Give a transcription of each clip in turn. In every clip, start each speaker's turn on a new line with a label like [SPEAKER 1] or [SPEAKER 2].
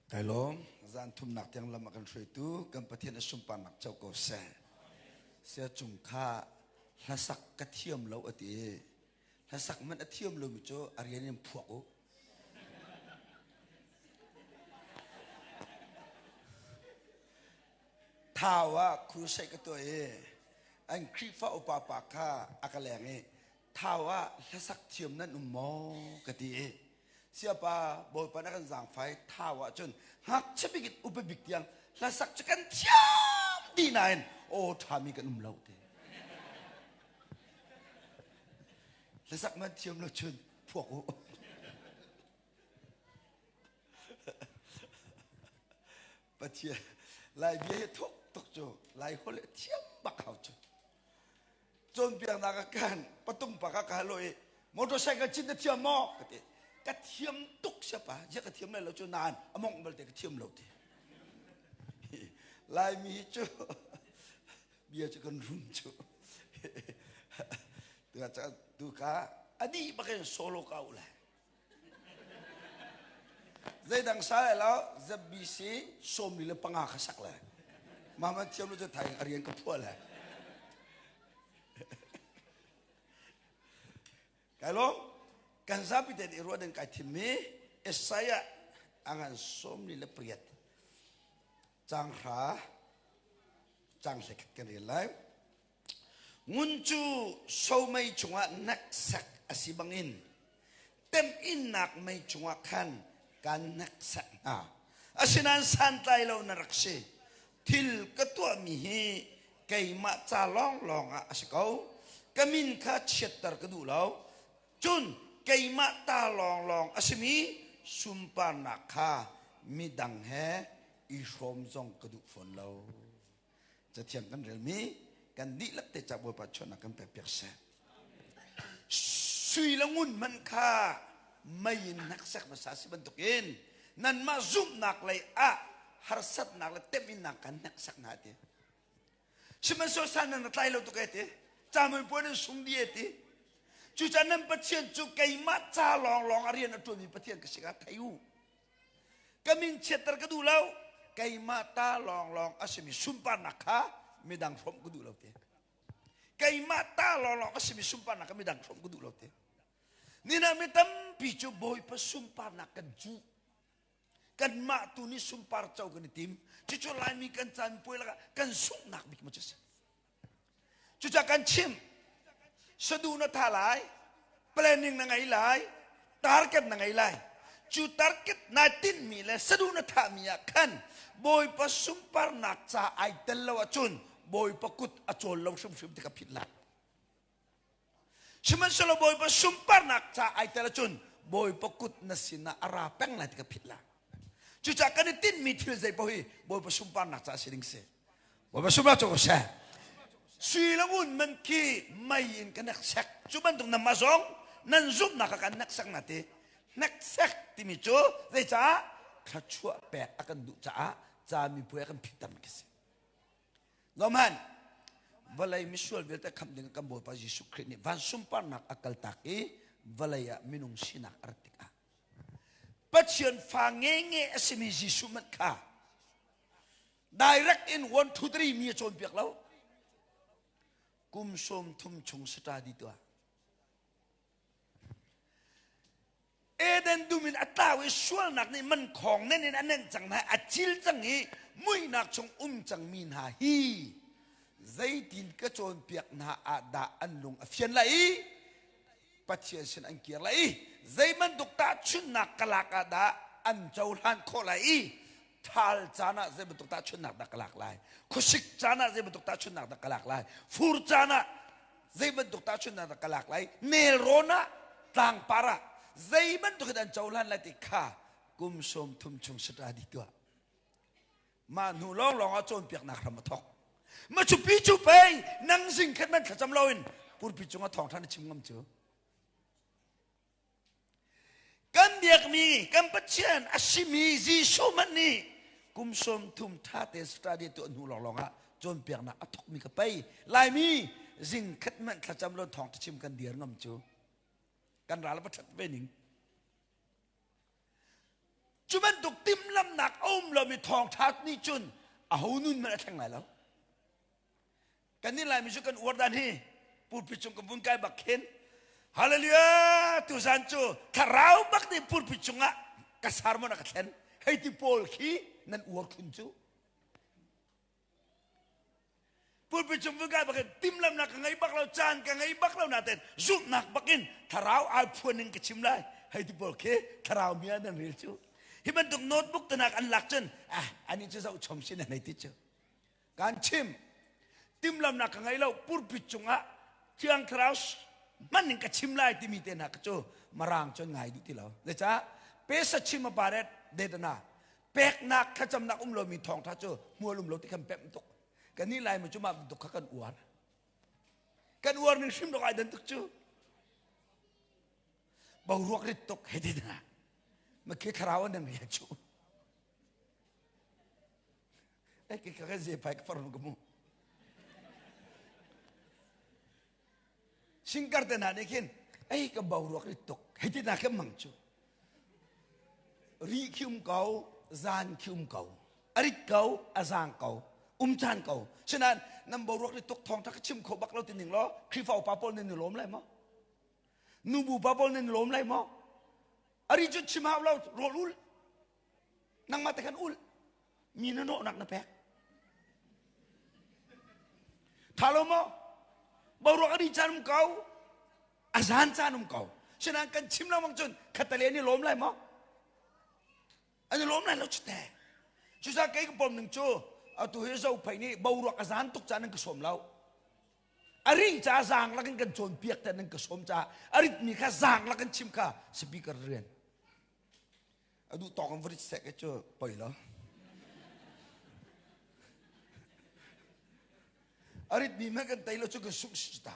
[SPEAKER 1] Kai lawm. Zan thumnak tiang lam a kan hruaitu kan Pathian a sunparnak co ko seh. Sia cung kha hlasak ka thiam lo a ti. Hlasak man a thiam lomi cu a rian in phuak u. Thau ah crusade ka tuah i an Khrihfa upa pa kha a ka leng i Thau ah hlasak thiam nan um maw ka ti i siapa Bawipa na kan zaangfai thau ah cun ngakchia bik in upa bik tiang hlasak cu kan thiam dih nain aw ṭhami kan um lo te. Hlasak man thiam lo cun phuak u. Pathian Lai bia hi thuk tuk cu Lai holh thiam bak hau cu. Cawnpiaknak a kan patung pa ka ka lo i motorcycle cin na thiam maw ka ti. Ka thiam tuk siapa zia ka thiam lai lo cu nain a mongh balte ka thiam lo ti. Laimi cu bia cu kan rum cu. Tu ka adi bakin solo ka u lai. Zeidang sa lai lo ZBC 45 kha sak le mama thiam lo cu thai a rian ka phuah le kai lo kan zapi ten i ruah ding kai thim mi Isaiah angan 48 cang hra cang hlek kan rel lai Ngun cu somei chungah hneksak a si bangin temhinnak mei chungah khan kaan hneksak hna. Asinain santlai lo na rak si. Thil ka tuahmi hi keimah ca lawnglawng ah a si ko. Ka min kha chiatter ka duh lo. Cun keimah ta lawnglawng a simi sunparnak kha midang he i hrawm zong ka duh fawn lo. Cathiang kan relmi kan dihlak te ca Bawipa chuahnak kan pek piak seh. Sui le ngun man kha mei in hneksak hmasa si bantukin nanmah zumhnak lei ah harsatnak le teminnak kan hneksak hna ti. Sihmanhsehlaw san nan tlai lo tuk e ti. Camuai puan in sung di e ti. Cucaah nan Pathian cu keimah ca lawnglawng a rian a ṭuanmi Pathian ka si kha thei u. Ka min chiatter ka duh lo. Keimah ta lawnglawng a simi sunparnak kha midang hrawmh ka duh lo te. Keimah ta lawnglawng a simi sunparnak kha midang hrawmh ka duh lo te. Nina mi tampi cu Bawipa sunparnak kan cuh. Kanmah tu nih sunpar co kan i tim. Cucu Laimi kan caan puai lakah kan sunghnak bik maw cu si. Cucaah kan chim sadu na tha lai, planning na ngei lai, target na ngei lai. Cu target naa tinhmi le sadu na thahmi ah khan Bawipa sunparnak ca ai tel lo ahcun Bawipa kut a cawl lo hrimhrim ti ka philh lai. Sihmanhsehlaw Bawipa sunparnak ca ai tel ahcun Bawipa kut na sinah a ra peng lai ti ka philh lai. Cucaah kan i tinhmi thil zei paoh hi Bawipa sunparnak ca si ding si. Bawipa sunparnak cu seh. Sui le ngun man khi mei in ka neksek. Cu bantuk nan mah zong nan zumhnak ah kan neksek na ti. Neksek timi cu zeicah thluachuah pek a kan duh caah ca mipuai a kan phittam khi si. Zohhmanh, vawlei misual vialte khamh ding kan Bawipa Jesuh Khrih nih van sunparnak a kaltak i vawlei ah minung sinak a rat tikah Pathian fa ngenge a simi Jesuh manh kha direct in 1 2 3 mi a cawnpiak lo. Kum 30 chung study tuah. Eden dum in a tlau i sualnak nih man khawng nen in a nenh cang hna a cil cang i muihnak chung um cangmi hna hi zeitin ka cawnpiak hna ah dah an lung a fian lai i Pathian sin an kir lai i zei bantuk tahchunhnak ka lak ah dah an cohlan khawh lai i thal caan ah zei bantuk tahchunhnak dah ka lak lai khuasik caan ah zei bantuk tahchunhnak dah ka lak lai fur caan ah zei bantuk tahchunhnak dah ka lak lai nelrawn ah tlangpar ah zei bantuk in an cohlan lai ti kha kum 30 chung study tuah mah hnu lawnglawng ah cawnpiaknak hram a thawk ma cu pi cu pei nang zing khat man thlacam loin purpi cungah thawngṭha na chim ngam cu Kan biakmi kan Pathian a simi Jesuh hmanh nih kum 30 ṭha te study tuah hnu lawnglawng ah cawnpiaknak a thawkmi ka pei. Laimi zing khat hmanh thlacam lo thawng chim kan dir ngam cu. Kan ral va ṭhat ve ning. Cu bantuk timhlamhnak a um lomi thawngṭha nih cun aho nun hmanh a thleng lai lo. Kan nih Laimi cu kan uar dan hi pulpit cung kan vun kai bak khin Hallelujah tuzan cu thlarau bak nih pulpit cungah ka sermon a ka thlen hei ti pawl khi nan uar khun cu Pulpit cung vun kai bakin timhlamhnak ka ngei bak lo caan ka ngei bak lo nain zumhnak bakin thlarau ai phuan in ka chim lai hei ti pawl khi thlarau mi ah nan rel cu hi bantuk notebook tenak an lak cun ah ani cu zoh chom sin an ti cu kan chim timhlamhnak ka ngei lo pulpit cungah thiang thlarau hman in ka chim lai timi te hna cu marang cun ngai duh ti lo zeicah pesa chim a paret detana peknak thlacamnak um lomi thawngtha cu hmual um lo ti khan pemh tuk kan nih laimi cu mah bantuk kha kan uar kan uar ning hrim dok ai dan tuk cu boruak rit tuk he ti na ma khi thlarau an rian chu ai ke ka ze pai ka farm ka mu Singkar te hna nih khin ei ka boruak rit tuk hei ti hna khin mang cu ri khi um ko zan khi um ko a rit ko a zaang ko um caan ko sinain nan boruak rit tuk thawng tha ka chim kho bak lo ti ning law Khrihfa upa pawl nan i lawm lai maw nubu pa pawl nan i lawm lai maw a ri cu chim hau lo rawl ul nangmah te khan ul mi na nawhnak na pek tha lo maw boruak a ri caan um ko a zan caan um ko sinain kan chim lengmang cun khatale an i lawm lai maw an i lawm lai lo chite cucaah kei ka pom ning cu atu hi zo phei nih boruak a zan tuk caan an ka sawm lo a ri ca zaang lakin kan cawnpiak te nan ka sawm caah a ritmi kha zaang lakin chim kha speaker rian A duh tawk in va rit seh ke cu poi lo. A ritmi hmanh kan tei lo cu kan sungh si ta.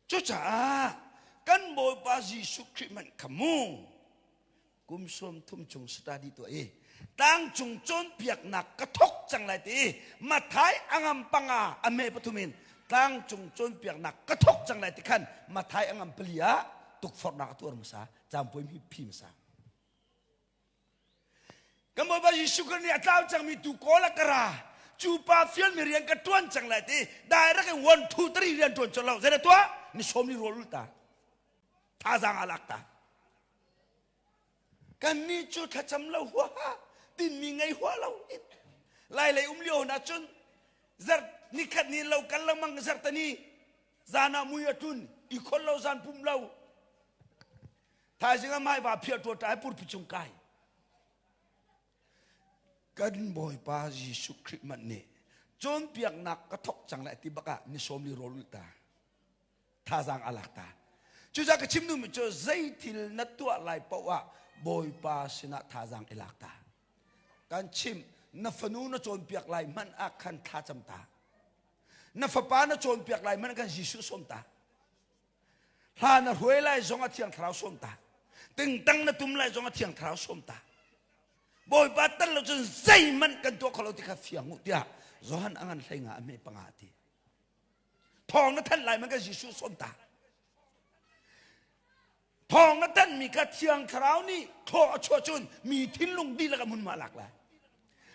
[SPEAKER 1] Cucaah kan Bawipa Jesuh Khrih hmanh kha mu kum sawm thum chung study tuah i tlangcung cawnpiaknak ka thok cang lai ti i Mathai angam panga a me pathum in tlangcung cawnpiaknak ka thok cang lai ti khan Mathai angam pali ah tukforhnak a tuar hmasa caampuai mi phi hmasa kan Bawipa Jesuh Khrih nih a tlau cangmi tu kawl a ka ra cu pa fialmi rian ka tuan cang lai ti direct in 1 2 3 rian tuan colh lo zei tuah ni sawm ni rawl ul ta thazaang a lak ta kan nih cu thlacam lo huaha tinmi ngei hua lo in lai lei um lio na cun zar nikhat ni lo kal lengmang zartani zan ah mui a tlun i khol lo zan pum lo thaizing ah mai va phiah ṭuat ai purpi cung kai kan bawipa Jesuh Khrih man nih cawnpiaknak ka thok cang lai ti bak ah ni sawm li rawl ta thazaang a lak ta cucaah ka chim duhmi cu zeithil na tuah lai paoh ah bawipa sinah thazaang i lak ta kan chim na fanu na cawnpiak lai hmanh ah khan thlacam ta na fapa na cawnpiak lai hmanh kan Jesuh sawm ta hla na hruai lai zong a thiang thlarau sawm ta tingtang na tum lai zong a thiang thlarau sawm ta bawipa tal lo cun zeihmanh kan tuah kho lo ti kha fiang u tiah Johan a ngan hlei nga a hme panga ti thawng na thanh lai man kan Jesuh sawm ta Thawng na tanmi kha Thiang Thlarau nih thaw a chuah cun mi thinlung dihlak a hmunhma lak lai.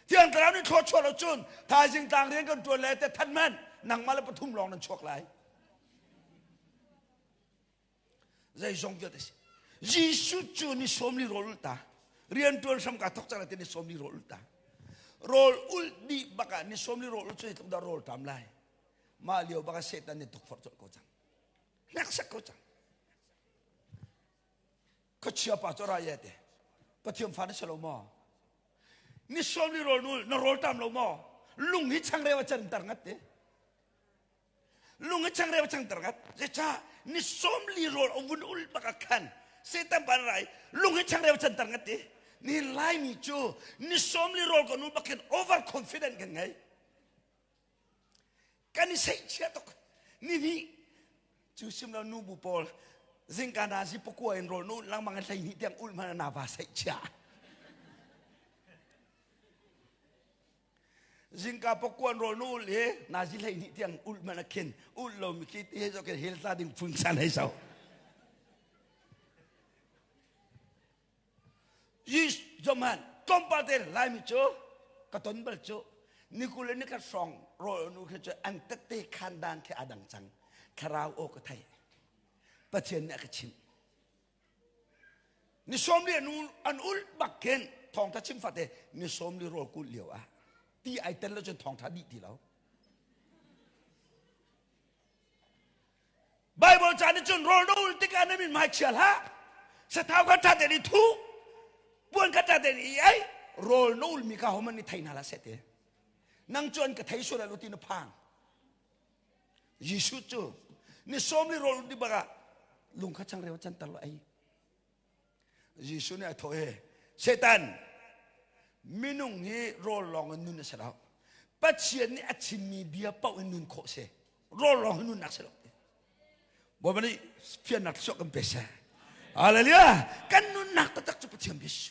[SPEAKER 1] Thiang Thlarau nih thaw chuah lo cun thaizing tlang rian kan ṭuan lai te than man nangmah le pathum lawng nan chuak lai. Zeizong vialte si. Jesuh cu ni sawm li rawl ul ta. Rian ṭuan hram ka thok cang te ni sawm li rawl ul ta. Rawl ul dih bak ah ni sawm li rawl ul cu tluk dah rawl ṭam lai. Mah lio bak ah Satan nih tukforh colh ko cang. Hneksak ko cang. Khuachia pa cu ra ye te. Pathian fa na si lo maw? Ni sawm ni rawl nul na rawl tam lo maw? Lung hi changreu a can tar ngat te. Lung hi changreu a cang tar ngat. Zeicah ni sawm li rawl a vun ul bak a khan. Satan pa rai lung hi changreu a can tar ngat te. Ni Laimi cu ni sawm li rawl kan ul bak khin over confident kan ngei. Kan i seihchia tuk. Ni hnih cu sim lo nu bu pawl zingka na zi pakua in rawl nu langmang in 12 tiang ul hmanh na va seihchia. Zingka pakuan rawl nu ul hi na zi 12 tiang ul hmanh a khin ul lo mi khi ti he zo khin hel tla ding phun san hei so. Zohman, tlawmpal te Laimi cu ka ton bal cu nikul le nikhat hrawng rawl nu khi cu an tette khandan khi aa dang cang. Thlarau aw ka thei. Pathian nih a ka chimh. Ni sawmli an an ul bak khin thawngtha chim fate ni sawmli rawl kulh lio ah ti ai tel lo cun thawngtha dih ti lo. Bible ca nih cun rawl na ul tikah na min hmai chia hlah. Sathau kha ṭha tein i thu. Puan kha ṭha tein i ei. Rawl na ulmi kha homan nih thei hna hlah seh ti. Nang cu an ka thei sual lo ti na phang. Jesuh cu ni sawmli rawl ul bak ah lung kha changreu canter lo ei. Jesuh nih a thawh i Satan minung hi rawl lawng in nun a si lo. Pathian nih a chimmi bia paoh in nun khawh si. Rawl lawng in nunnak si lo. Bawipa nih fiannak thluachuah kan pe seh. Hallelujah! Kan nunnak taktak cu Pathian bia si.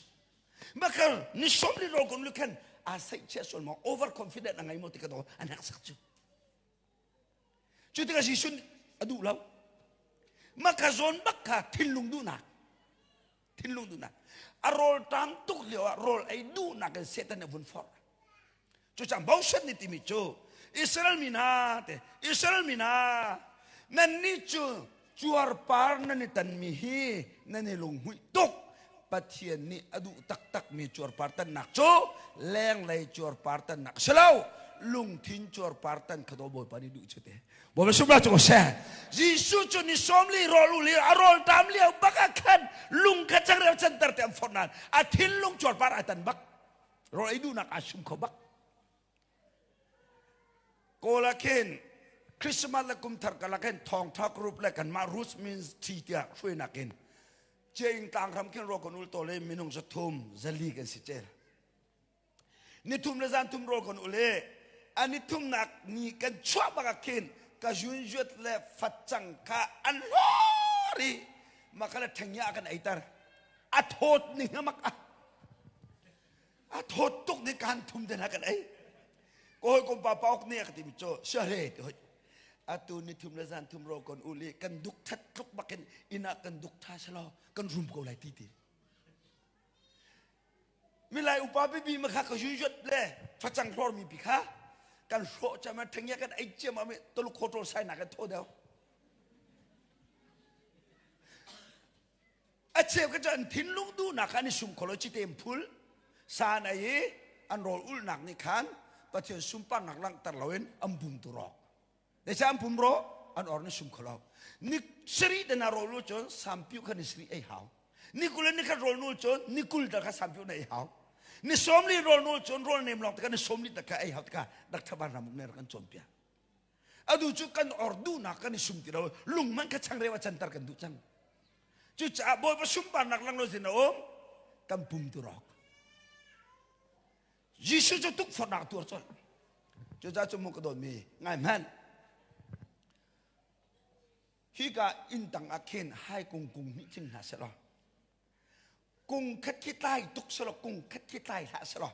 [SPEAKER 1] Makar ni sawmli rawl kun lu khan aa saihchiah sual maw overconfident a ngei maw ti ka daw a hneksak cu. Cu tikah Jesuh nih a duh lo. Mah kha zawn bak kha thinlung duhnak. Thinlung duhnak. A rawl ṭam tuk lio ah rawl ei duhnak in Satan nih a vun forh. Cucaah Moses nih timi cu Israel mi hna te Israel mi hna nannih cu cuarpar nan i tanmi hi nan i lunghmuih tuk. Pathian nih a duh taktakmi cuarpar tannak cu lenglei cuarpar tannak a si lo lungthin cuarpar tan kha daw Bawipa nih duh cu te Bawipa sumla cu seh Jesuh cu ni sawmli rawl ul i a rawl tam lio bak ah khan lung kha changreu canter te an forh nain a thinlung cuarpar ai tan bak rawl ei duhnak aa sum kho bak Kawl ah khin Christmas le kum thar karlak hin thawngtha group le kanmah roots means thi tiah hruainak in Ciaing tlangram khin rawl kan ul tawl i minung 300 400 kan si cel. Nithum le zan thum rawl kan ul i a nithumnak ni kan chuah bak ah khin ka yunzuat le facang kha an hlor i maka le thengya kan eiter. A thawt ning a mak a a thawt tuk ni kan thum den ha kan ei ko hawikom pa pauk nih a ka timi cu siahle ti hoi atu ni thum le zan thum ro kon uli kan duk that tluk bakin inn ah kan duk tha selaw kan rum ko lai ti ti milai upa bibi ma kha ka yuyot le facang hlor mi pi kha kan hrawh chama thengya kan ei chiam ami toluk khotol sai na kan tho deu A cheu ka cu an thinlung duhnak kha an i sum kho lo cite phul san ei i an rawl ulhnak nih khan Pathian sunparnak langhter loin an pum tu rawk. Zeicah an pum rawh? An or ni sum kho lo. Ni sarih te na rawl ul cun sampiu kha ni sarih ei hau. Ni kul ni khat rawl nul cun ni kul ta kha sampiu na ei hau. Ni sawmli rawl nul cun rawl nem lawng te kha ni sawmli ta kha ei hau te kha Dr. Van Ram nih kan cawnpiak. Adu cu kan or duhnak kan i sum ti lo lung hmanh kha changreu a canter kan duh cang. Cucaah Bawipa sunparnak lang lo sin a um kan pum tu rawk. Jesuh cu tukforhnak tuar colh. Cucaah cu mu ka dawtmi ngai hmanh. Hika inn tang ah khin hai kung kung hnih thing hna seh law kung khat khi tlai tuk selaw kung khat khi tlai hlah selaw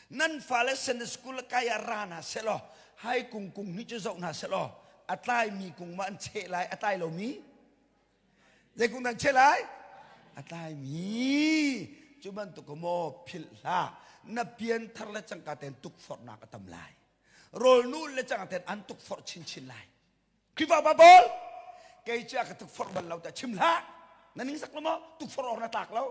[SPEAKER 1] nan fale Sunday school kai ah ra hna selaw hai kung kung nih cu zoh hna selaw a tlai mi kung ma an cheh lai a tlai lomi zei kung dah an cheh lai a tlai mi cu bantuk maw philh hlah na pian thar le cangka ten tukforhnak a tam lai rawl nu le cangka ten an tukforh chinchin lai Khrihfa pa pawl kei cu a ka tukforh bal lo ta chim hlah na ning sak lo maw tukforh awk na tlak lo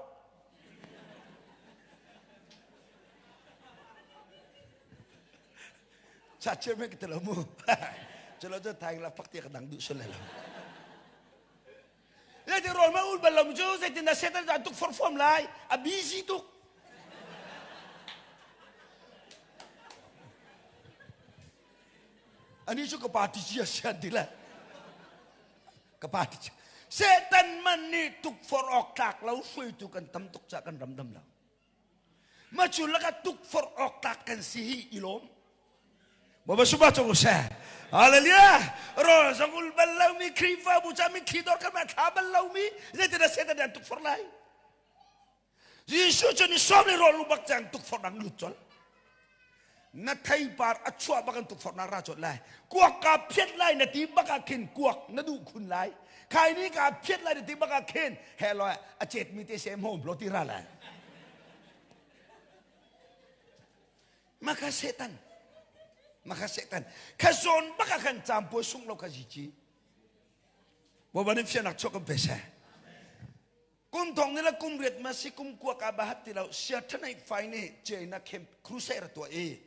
[SPEAKER 1] cha chiam he ka ti lo mu culo cu thaing la fak ti ka dang duh sul lo Zeiti rawl ma ul bal lo cu zeitin dah Satan cu an tukforh fom lai a busy tuk Ani cu ka pa ti cia sian ti le ka pa ti cia. Satan man nih tukforh awk tlak lo hruaitu kan tam tuk ca kan ram dam lo. Ma cu laka tukforh awk tlak kan si hi i lawm. Bawipa suba cung seh. Hallelujah. Rawl zong ul bal lomi Khrihfabu ca mitthli dor kan thla bal lomi zeitindah Satan nih an tukforh lai? Jesuh cu ni sawm le rawl bak cang tukforhnak lut colh. Na theipar a chuah bak in tukforhnak ra colh lai. Kuak ka phiat lai na ti bak ah khin kuak na duh khun lai. Khai ni ka phiat lai na ti bak ah khin he lo a chet mi te sem hom lo ti ra lai. Maka Satan. Maka Satan. Kha zawn bak ah khan caampuai sung lo kha zici. Bawipa nih fiannak chuak kan pe seh. Kum thong ni le kum riat ma si kum kua ka bahat ti lo sia thanai fai nih China camp crusade ra tuah i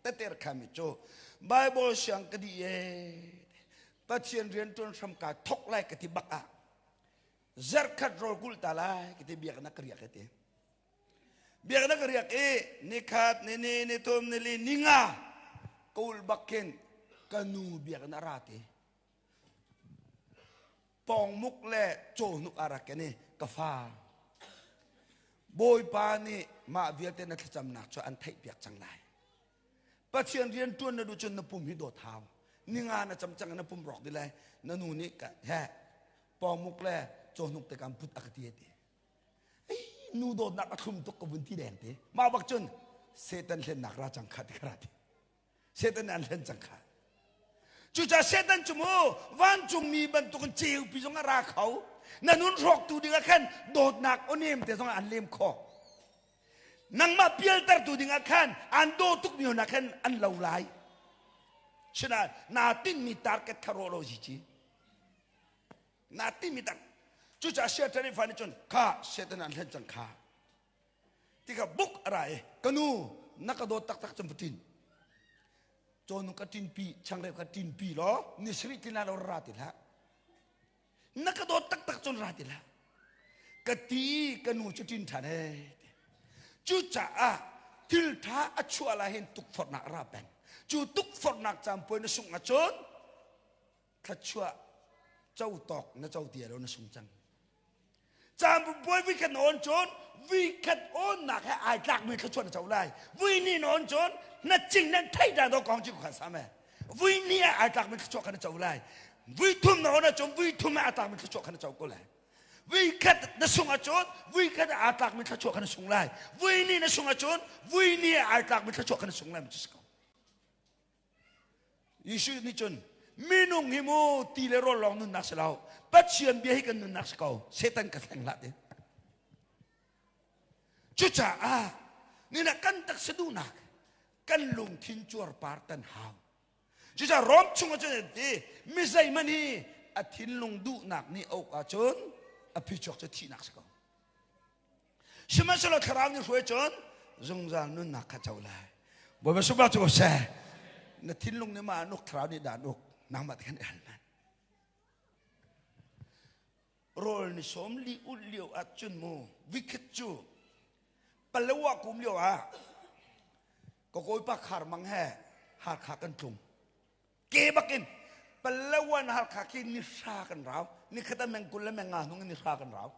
[SPEAKER 1] teter khami cu Bible siang ka di e Pathian rian tuan hram ka thok lai ka ti bak ah zarkhat rawl kulh ta lai ka ti biaknak ka riak ti. Biaknak ka riak i nikhat, nini, nithum, nili, ninga ka ulh bak khin ka nu biakinn a ra ti. Pawngmuk le cawhnuk a rak ken i ka fa. Bawipa nih mah vialte na thlacamnak cu an theihpiak cang lai. Pathian rian ṭuan na duh cun na pum hi dawt hau. Ninga na cam cang na pum rawk di lai. Na nu nih ka he pawngmuk le cawhnuk te kan put a ka ti ti. Nu dawtnak a thlum tuk ka vun ti deng te. Mah bak cun Satan hlennak ra cang kha ti kha ra ti. Satan nih an hlen cang kha. Cucaah Satan cu mu vancungmi bantukin ceupi zong a ra kho. Na nun hrawktu ding ah khan dawtnak aw nem te zong ah an lem khawh. Nangmah pialtertu ding ah khan an daw tukmi hna khan an lo lai. Sinain naa tinhmi target kha rawh lo zici. Na timi tak. Cucaah Satan fa nih cun kha Satan an hlen cang kha. Ti kha buk a ra i ka nu na ka dawt taktak cun va ṭin. Cawnu ka ṭinpi, changreu ka ṭinpi law ni sarih tlin ah lo ra ti hlah. Na ka dawt taktak cun ra ti hlah. Ka ti ka nu cu ṭin ṭhan ee. Cucaah thil ṭha a chuah lai hin tukforhnak a ra peng. Cu tukforhnak caan puai na sungh ahcun thluachuah co tawk na co ti lo na sung cang caan puai vui khat na on cun vui khat onnak he ai tlakmi thluachuah na co lai vui ni na on cun na cing nan thei da do kong chi khan sam e vui ni ah ai tlakmi thluachuah kha na co lai vui thum na on ahcun vui thum ah ai tlakmi thluachuah kha na co ko lai vui khat na sung ahcun vui khat ah ai tlakmi thluachuah kha na sung lai vui ni na sung ahcun vui ni ah ai tlakmi thluachuah kha na sung lai ma cu si ko Jesuh nih cun minung hi mu ti le rawl lawng nunnak si lo Pathian bia hi kan nunnak si ko Satan ka thleng hlah ti cucaah nina kan taksa duhnak kan lungthin cuarpar tan hau cucaah Rom chung ah cun ti mi zeihmanh hi a thinlung duhnak nih a uk ahcun a phichuak cu thihnak si ko Sihmanhsehlaw thlarau nih hruai cun zungzal nunnak kha co lai. Bawipa sunglaw cu seh. Na thinlung nih mah an uk thlarau nih dah an uk nangmah te khan i hal hmanh. Rawl ni sawm li ulh lio ah cun mu vikhat cu Palawa kum lio ah ka kawipa Khar Mang he Hakha kan tlung. Ke bakin Palawan Halkha khi ni hra kan rau. Ni khat a meng 20 le meng nga hnung in ni hra kan rau.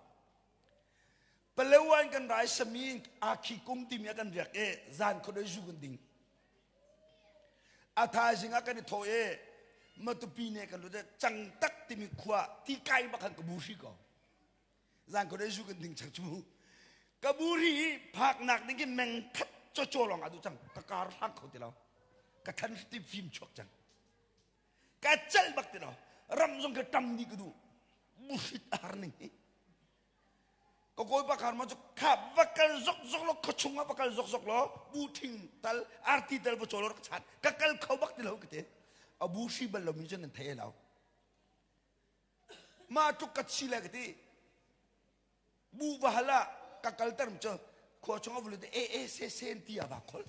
[SPEAKER 1] Palewan kan rai sami akhi kum timi a kan riak i zan khuadei zu kan ding. A thaizing ah kan i thawh i Matupi ne kan lut i cangtak timi khua ti kai bak khan ka bu hri ko. Zan khuadei zu kan ding chak cu. Ka bu hri i phaknak ding khi meng khat caw lawng a duh cang. Ka kar hlang kho ti lo. Ka than ti fim chuak cang. Ka celh bak ti lo. Ram zong ka tam dih ka duh. Buhrit a har ning hi. Ka kawipa khar ma cu kha va kal zok zok lo khuachung ah va kal zok zok law bu thing tal arti tal va caw lo rak chat ka kal kho bak ti lo ka ti a bu hri bal lomi cu nan thei lo mah tluk ka chi le ka ti bu va hal ah ka kalter cu khua chung a vulu te e e se sen ti a va khol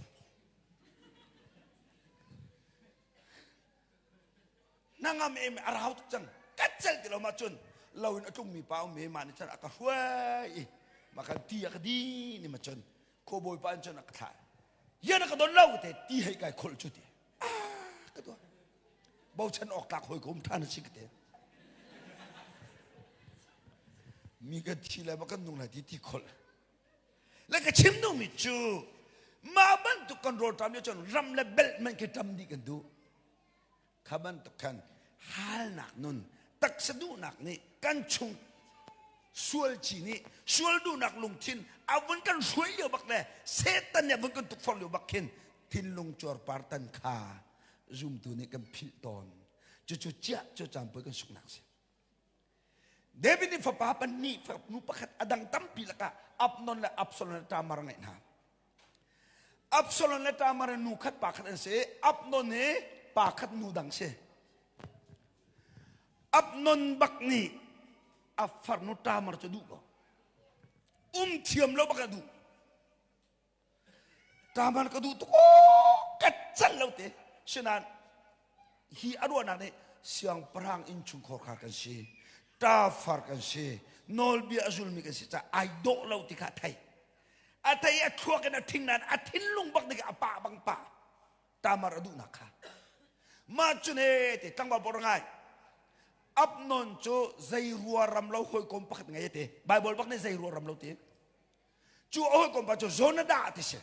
[SPEAKER 1] Na ngam em a rau tuk cang. Ka celh ti lo ma cun lo in a tlungmi pa um me ma nih cun a ka hruai i ma kan ti a ka di ni ma cun khuabawi pa in cun a ka thlah. Yan a ka don lo te ti hei kai kholh cu ti. Ah ka tuah. Bochan awk tlak hawi ko um than a si ka te. Mi kan thi lai ma kan nung lai ti ti kholh. Le ka chim duhmi cu mah bantuk kan rawlṭam nih cun ram le belh man khi ṭam dih kan duh. Kha bantuk khan halnak nun taksa duhnak nih kan chung sual ci nih sual duhnak lungthin a vun kan hruai lio bak le Satan nih a vun kan tukforh lio bak khin thinlung cuarpar tan kha zumtu nih kan philh tawn. Cucu ciah cu caan poi kan suknak si. David nih fapa pahnih fanu pakhat a dang tampi lakah Abnon le Absalom le Tamar a ngeih hna. Absalom le Tamar nu khat pa khat an si. Abnon hi pa khat nu dang si. Abnon bak nih a farnu Tamar cu duh ko. Um thiam lo bak a duh. Tamar ka duh tuk ka cal lo te. Sinain hi a ruahnak nih siangpahrang innchungkhar kha kan si. Tafar kan si. Nawlbia a zulmi kan si caah ai dawh lo ti kha a thei. A thei a thluak in a thing nain a thinlung bak nih a pa bang pa. Tamar a duhnak kha. Mah cun he ti tlangval bor ngai. Abnon cu zei rua ram lo hawikom pakhat ngei te. Bible bak nih zei rua ram lo ti. Cu a hawikom pa cu Jonada ti si.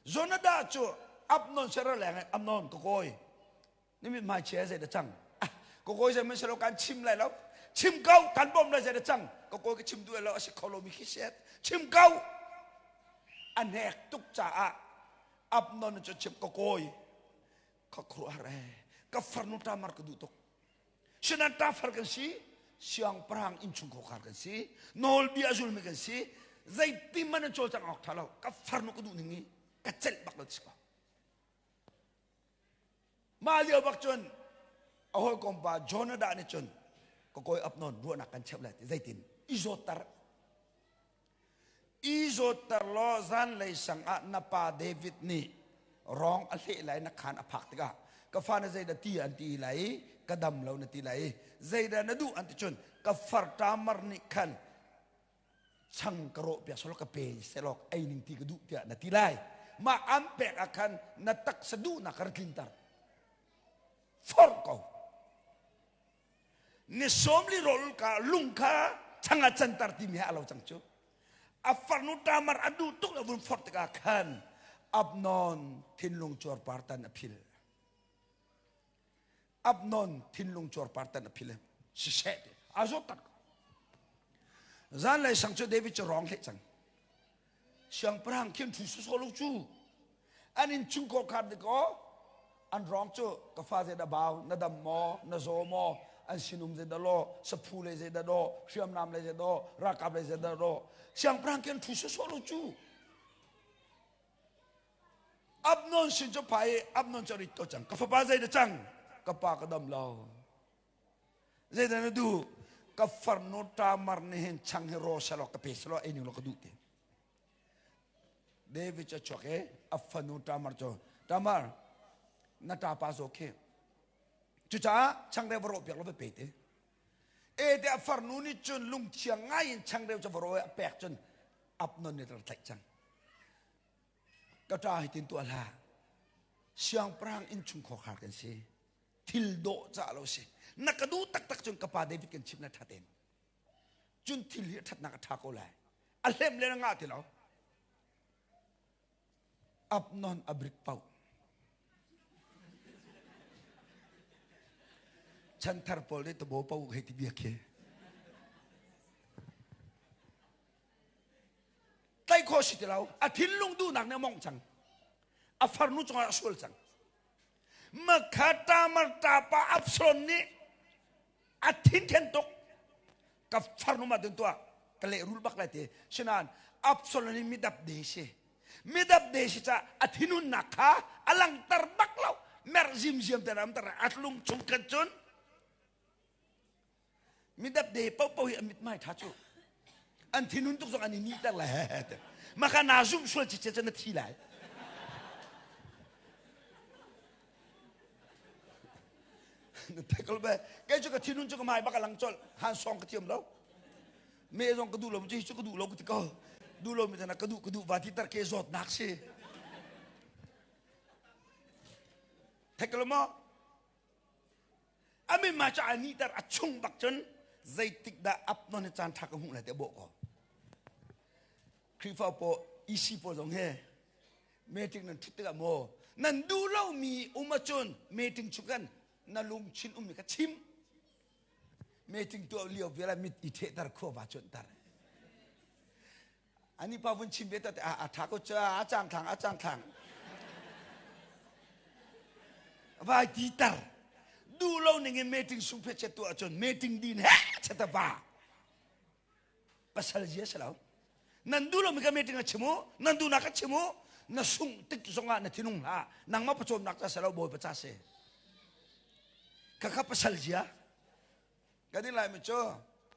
[SPEAKER 1] Jonada cu Abnon sera leng Amnon ka kawi. Ni mit hmai chia zei da cang. Ah, ka kawi zei man selo kan chim lai lo. Chim ko kan bom lai zei da cang. Ka kawi ka chim duh lo a si kho lo mi khi set. Chim ko. A hnek tuk caah Abnon cu chim ka kawi. Ka khuruah re. Ka farnu tamar ka duh tuk. Sinan tafar kan si, siangpahrang innchungkhar kan si, nawlbia a zulmi kan si, zeitin man an cawlcangh awk ṭha lo. Ka farnu ka duh ning hi ka celh bak lo si ko. Mah lio bak cun a hawikom pa Jonadab nih cun ka kawi Abnon ruahnak kan cheuh lai ti zeitin i zawtter I zawtter law zanlei sang ah na pa David nih rong a hleh lai na khaan a phak tikah ka fa na zeidah ti an ti lai i ka dam lo na ti lai i zeidah na duh an ti cun ka far Tamar nih khan chang ka rawh piak selaw ka pe selaw ei ning ti ka duh tiah na ti lai mah an pek ah khan na taksa duhnak ka ra tlinter forh ko Ni sawmli rawl ka lung kha chang ah canter timi he a lo cang cu. A farnu Tamar a duh tuk le vun forh tikah khan Abnon thinlung cuarpar tan a phil. Abnon thinlung cuarpar tan a phil. Siseh ti. A zawt tak. Zanlei sang cu David cu rong hleh cang. Siangpahrang khin ṭhu sawsawh lo cu. An inn chung kawkhar dikaw an rong cu ka fa zei dah bau na dam maw na zaw maw an sinum zei dah law saphu lei zei dah daw hriamnam lei zei daw ralkap lei zei dah daw siangpahrang khin ṭhu sawsawh lo cu. Abnon sin cu phai i Abnon cu a rit ko cang ka fapa zei dah cang ka pa ka dam lo Zeidah na duh? Ka farnu Tamar nih hin chang hi raw selaw ka pe selaw ei ning law ka duh ti. David cu a chuak i a fanu Tamar cu Tamar na ṭapa zaw khi cucaah changreu va rawh piak law va pe ti. E te a farnu nih cun lungthiang ngai in changreu cu va raw i a pek cun Abnon nih rak tlaih cang. Ka ṭa hi tin tuah hlah. Siangpahrang innchungkhar kan si. Thil dawh cah lo si na ka duh taktak cun ka pa David kan chimh na ṭha ten cun thil hi a ṭhatnak a ṭha ko lai a hlem le na ngah ti lo Abnon a brik pau chanthar pawl nih tabo pau hei ti bia khi tlaih khawh si ti lo a thinlung duhnak nih a mongh cang a farnu cungah a sual cang Makha Tamar ṭapa Absalom nih a thinṭhen tuk. Ka farnu ma dun tuah ka lehrul bak lai ti. Sinain Absalom nih midap de si. Midap de si ca a thinunnak kha a langter bak lo. Merh zimziam te ram tar a lung chung khan cun Midap de paohpaoh hi an mithmai ṭha cu. An thinhun tuk zong an i nihter lai he te. Maka naa zumh sual cicet cu na thi lai. Na thekal be. Kei cu ka thinhun cu ka hmai bak a lang colh. Han song ka thiam lo. Me zong ka duh lo cu hi cu ka duh lo ka ti ko. Duh lo mi tana ka duh ka duh va ti tar ke zawtnak si. Thekal maw? A mimma cu a nihter a chung bak cun zeitik dah ap non hi caan ṭha ka hmuh lai ti a bawh ko. Khrihfa pawl EC pawl zong he meeting nan ṭhut tikah maw nan duh lomi um ahcun meeting chung kan na lungchin ummi kha chim. Meeting tuah lio vial ah mit i ṭhehter khua va cuanhter. Ani pa vun chim ve ta a a tha ko cha a chang thlang a chang thlang. Vai ti tar. Du lo ning in meeting sung phe che tu ahcun meeting din he chata va. Pasal zia se lo. Nan du lo mi ka meeting a chimu, nan du na ka chimu. Na sungh tik zongah na thinung hlah. Nangmah pawcawmnak ca si lo Bawipa ca si. Khakha pasal zia. Kan i Laimi cu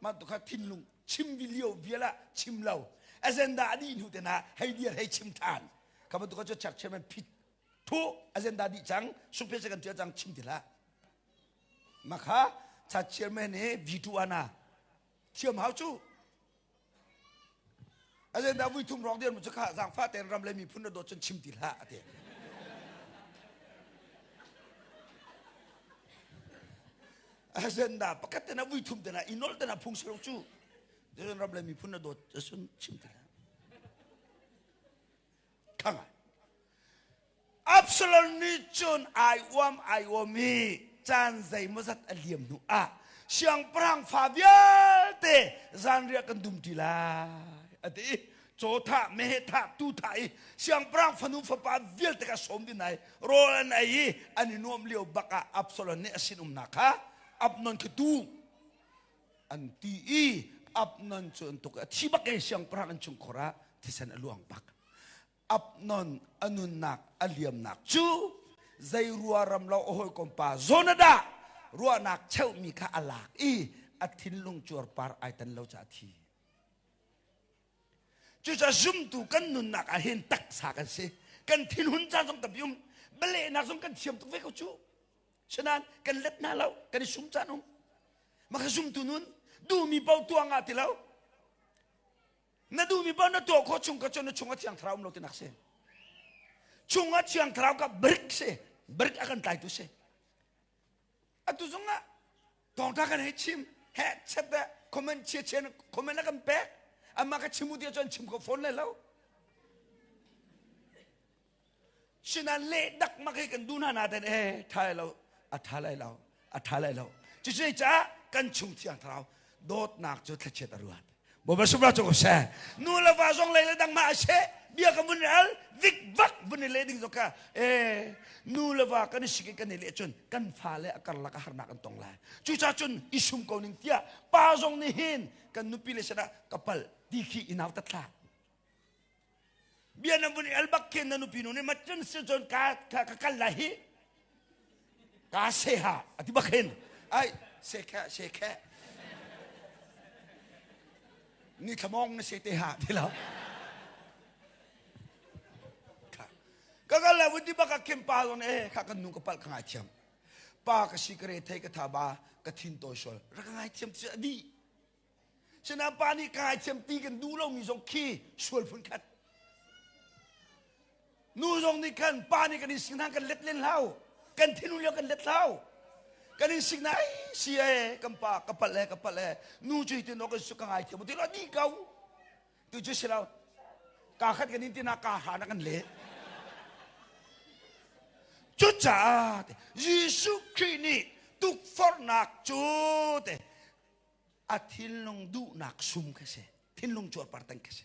[SPEAKER 1] mah tu kha thinlung chim lio vial ah chim lo. Agenda a dih hnu te na hei dir hei chim than. Kha bantuk cu church chairman phit thu agenda dih cang sungphe se kan tia cang chim ti hlah. Makha church chairman he V2 ana thiam hau cu Agenda vui thum rong dir mu cu kha zaangfah tein ram le miphun na dawt cun chim ti hlah a ti. Agenda pakhat te na vui thum te na i nol te na phung si cu. Cun ram le miphun na dawt cun chim ti hlah. Khang Absalom nih cun ai uam ai uam i caan zeimawzat a liam hnu ah siangpahrang fa vialte zanriah kan dum ṭi lai a ti i caw thah meheh thah tuu thah i siangpahrang fanu fapa vialte kha sawm ding ai rawl an ei i an i nuamh lio bak ah Absalom nih a sinumnak kha Amnon khi tu an ti i Amnon cu an tuk a thi bak i siangpahrang an chungkhur ah thisen a luang bak Abnon a nunnak a liamnak cu zei rua ram lo a hawikom pa Jonadab ruahnak cheuhmi kha a lak i a thinlung cuarpar ai tan lo caah a thi. Cucaah zumtu kan nunnak ah hin taksa kan si. Kan thinhun caan zong tampi um. Bialehnak zong kan thiam tuk ve ko cu. Sinain kan let hna lo, kan i sum caan um. Maka zumtu nun duhmi paoh tuah ngah ti lo. Na duhmi paoh na tuah khawh chung ka cu na chung a thiang thlarau um lo tinak si. Chung a thiang thlarau ka brik si. Brik a kan tlaitu si. Atu zong ah thawngtha kan hei chim he chat da comment chia chia comment a kan pek amma ka chim u ti cun chim ko phone lai lo. Sinain leh dak mak hi kan duh hna nain e tha lo a tha lai lo a tha lai lo cucu caah kan chung thiang thlarau dawtnak cu thlachiat a ruat Bawipa subra cu ko seh nu le va zong lei le dang ma a seh bia ka vun al vik vak vun i le ding zong kha e nu le va kan i sik i kan i leh cun kan fale a karlak a harnak an tong lai cucaah cun i sum ko ning tiah pa zong nih hin kan nupi le sinah ka pal ti khi i nau tat hlah Bia na vun el bak khin na nupi nu nih macun si cun ka ka ka kal lai hi. Ka se ha ati bak hin. Ai se khe se khe. Ni thlamong na se te ha ti lo. Ka kal lai vun ti bak a kim pa zon e kha kan nu ka pal ka ngai thiam. Pa ka si ka re thei ka tha ba ka thin toi sol. Ra ka ngai thiam ti adi. Sinain pa nih ka ngaithiam ti kan duh lomi zong khi sual phun khat. Nu zong nih khan pa nih kan in sik hna kan let len hlau. Kan thinlung lio kan let hlau. Kan in sik na si e kan pa ka palh e ka palh e nu cu hitin kan su ka ngaithiam ti lo di ko. Tu cu si lo. Ka khat kan in tina ka ha na kan le. Cucaah Jesuh Khrih nih tukforhnak cu te a thinlung duhnak sum kha si thinlung cuarpar tan kha si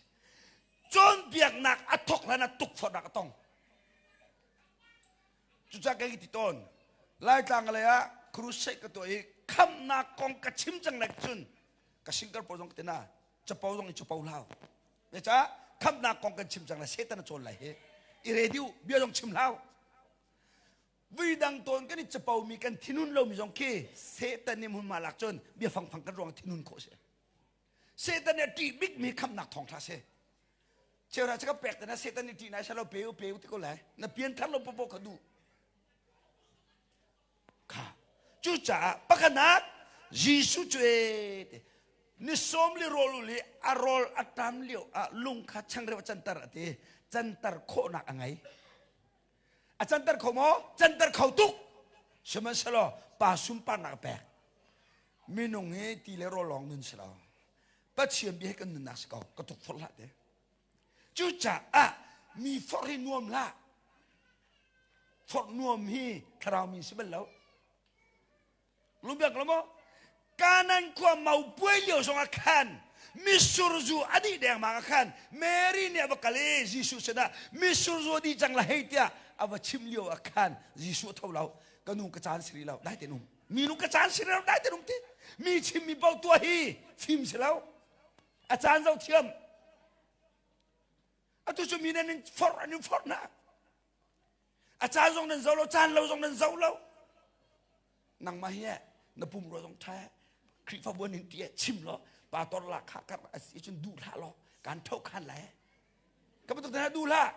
[SPEAKER 1] cawnpiaknak a thok hlan ah tukforhnak a tong cucaah kai ti tawn laitlang lei ah crusade ka tuah i khamnak kong ka chim cang lek cun ka singkar pawl zong ka tina capo zong i capo hlau Zeicah khamnak kong kan chim cang lai Satan a cawn lai hi i ready u bia zong chim hlau Vui dang tawn kan i capo mi kan thinun lomi zong khi Satan nih hmunhma lak cun bia fangfang kan ruang thinun khawh si. Satan nih a ṭih bikmi khamnak thawngṭha si. Cheuhra ka pek te na Satan nih ṭih nai salo pe u pe u ti ko lai. Na pian thar lo popo kha duh. Kha. Cucaah pakhatnak Jesuh cu e te ni sawm li rawl ul i a rawl a ṭam lio ah lung kha changreu a canter a ti. Canter khawhnak a ngei. A canter kho maw? Canter kho tuk. Sihmanhsehlaw pa sunparnak a pek. Minung hi ti le rawl lawng nun si lo. Pathian bia hi kan nunnak si ko. Ka tukforh hlah te. Cucaah mi forh hi nuam hlah. Forh nuam hi thlarau mi si bal lo. Lungbiak lo maw? Kanan khua maupuai lio zongah khan mitsur zu a dih dengmang ah khan Mary nih a va kal i Jesuh sinah mitsur zu a dih cang la hei tiah a va chim lio ah khan Jesuh a tho lo ka nu ka caan si rih lo dai tein um mi nu ka caan si rih lo dai tein um ti mi chimmi paoh tuah hi fim si lo a caan zoh thiam. Atu cu mi nan in forh an in forh hna. A caan zong nan zo lo, caan lo zong nan zo lo. Nangmah hi na pumrua zong ṭha Khrihfabu an in ti chim law pastor la kha kar a si cun duh hlah law kan tho khan lai. Ka bantuk hna duh hlah.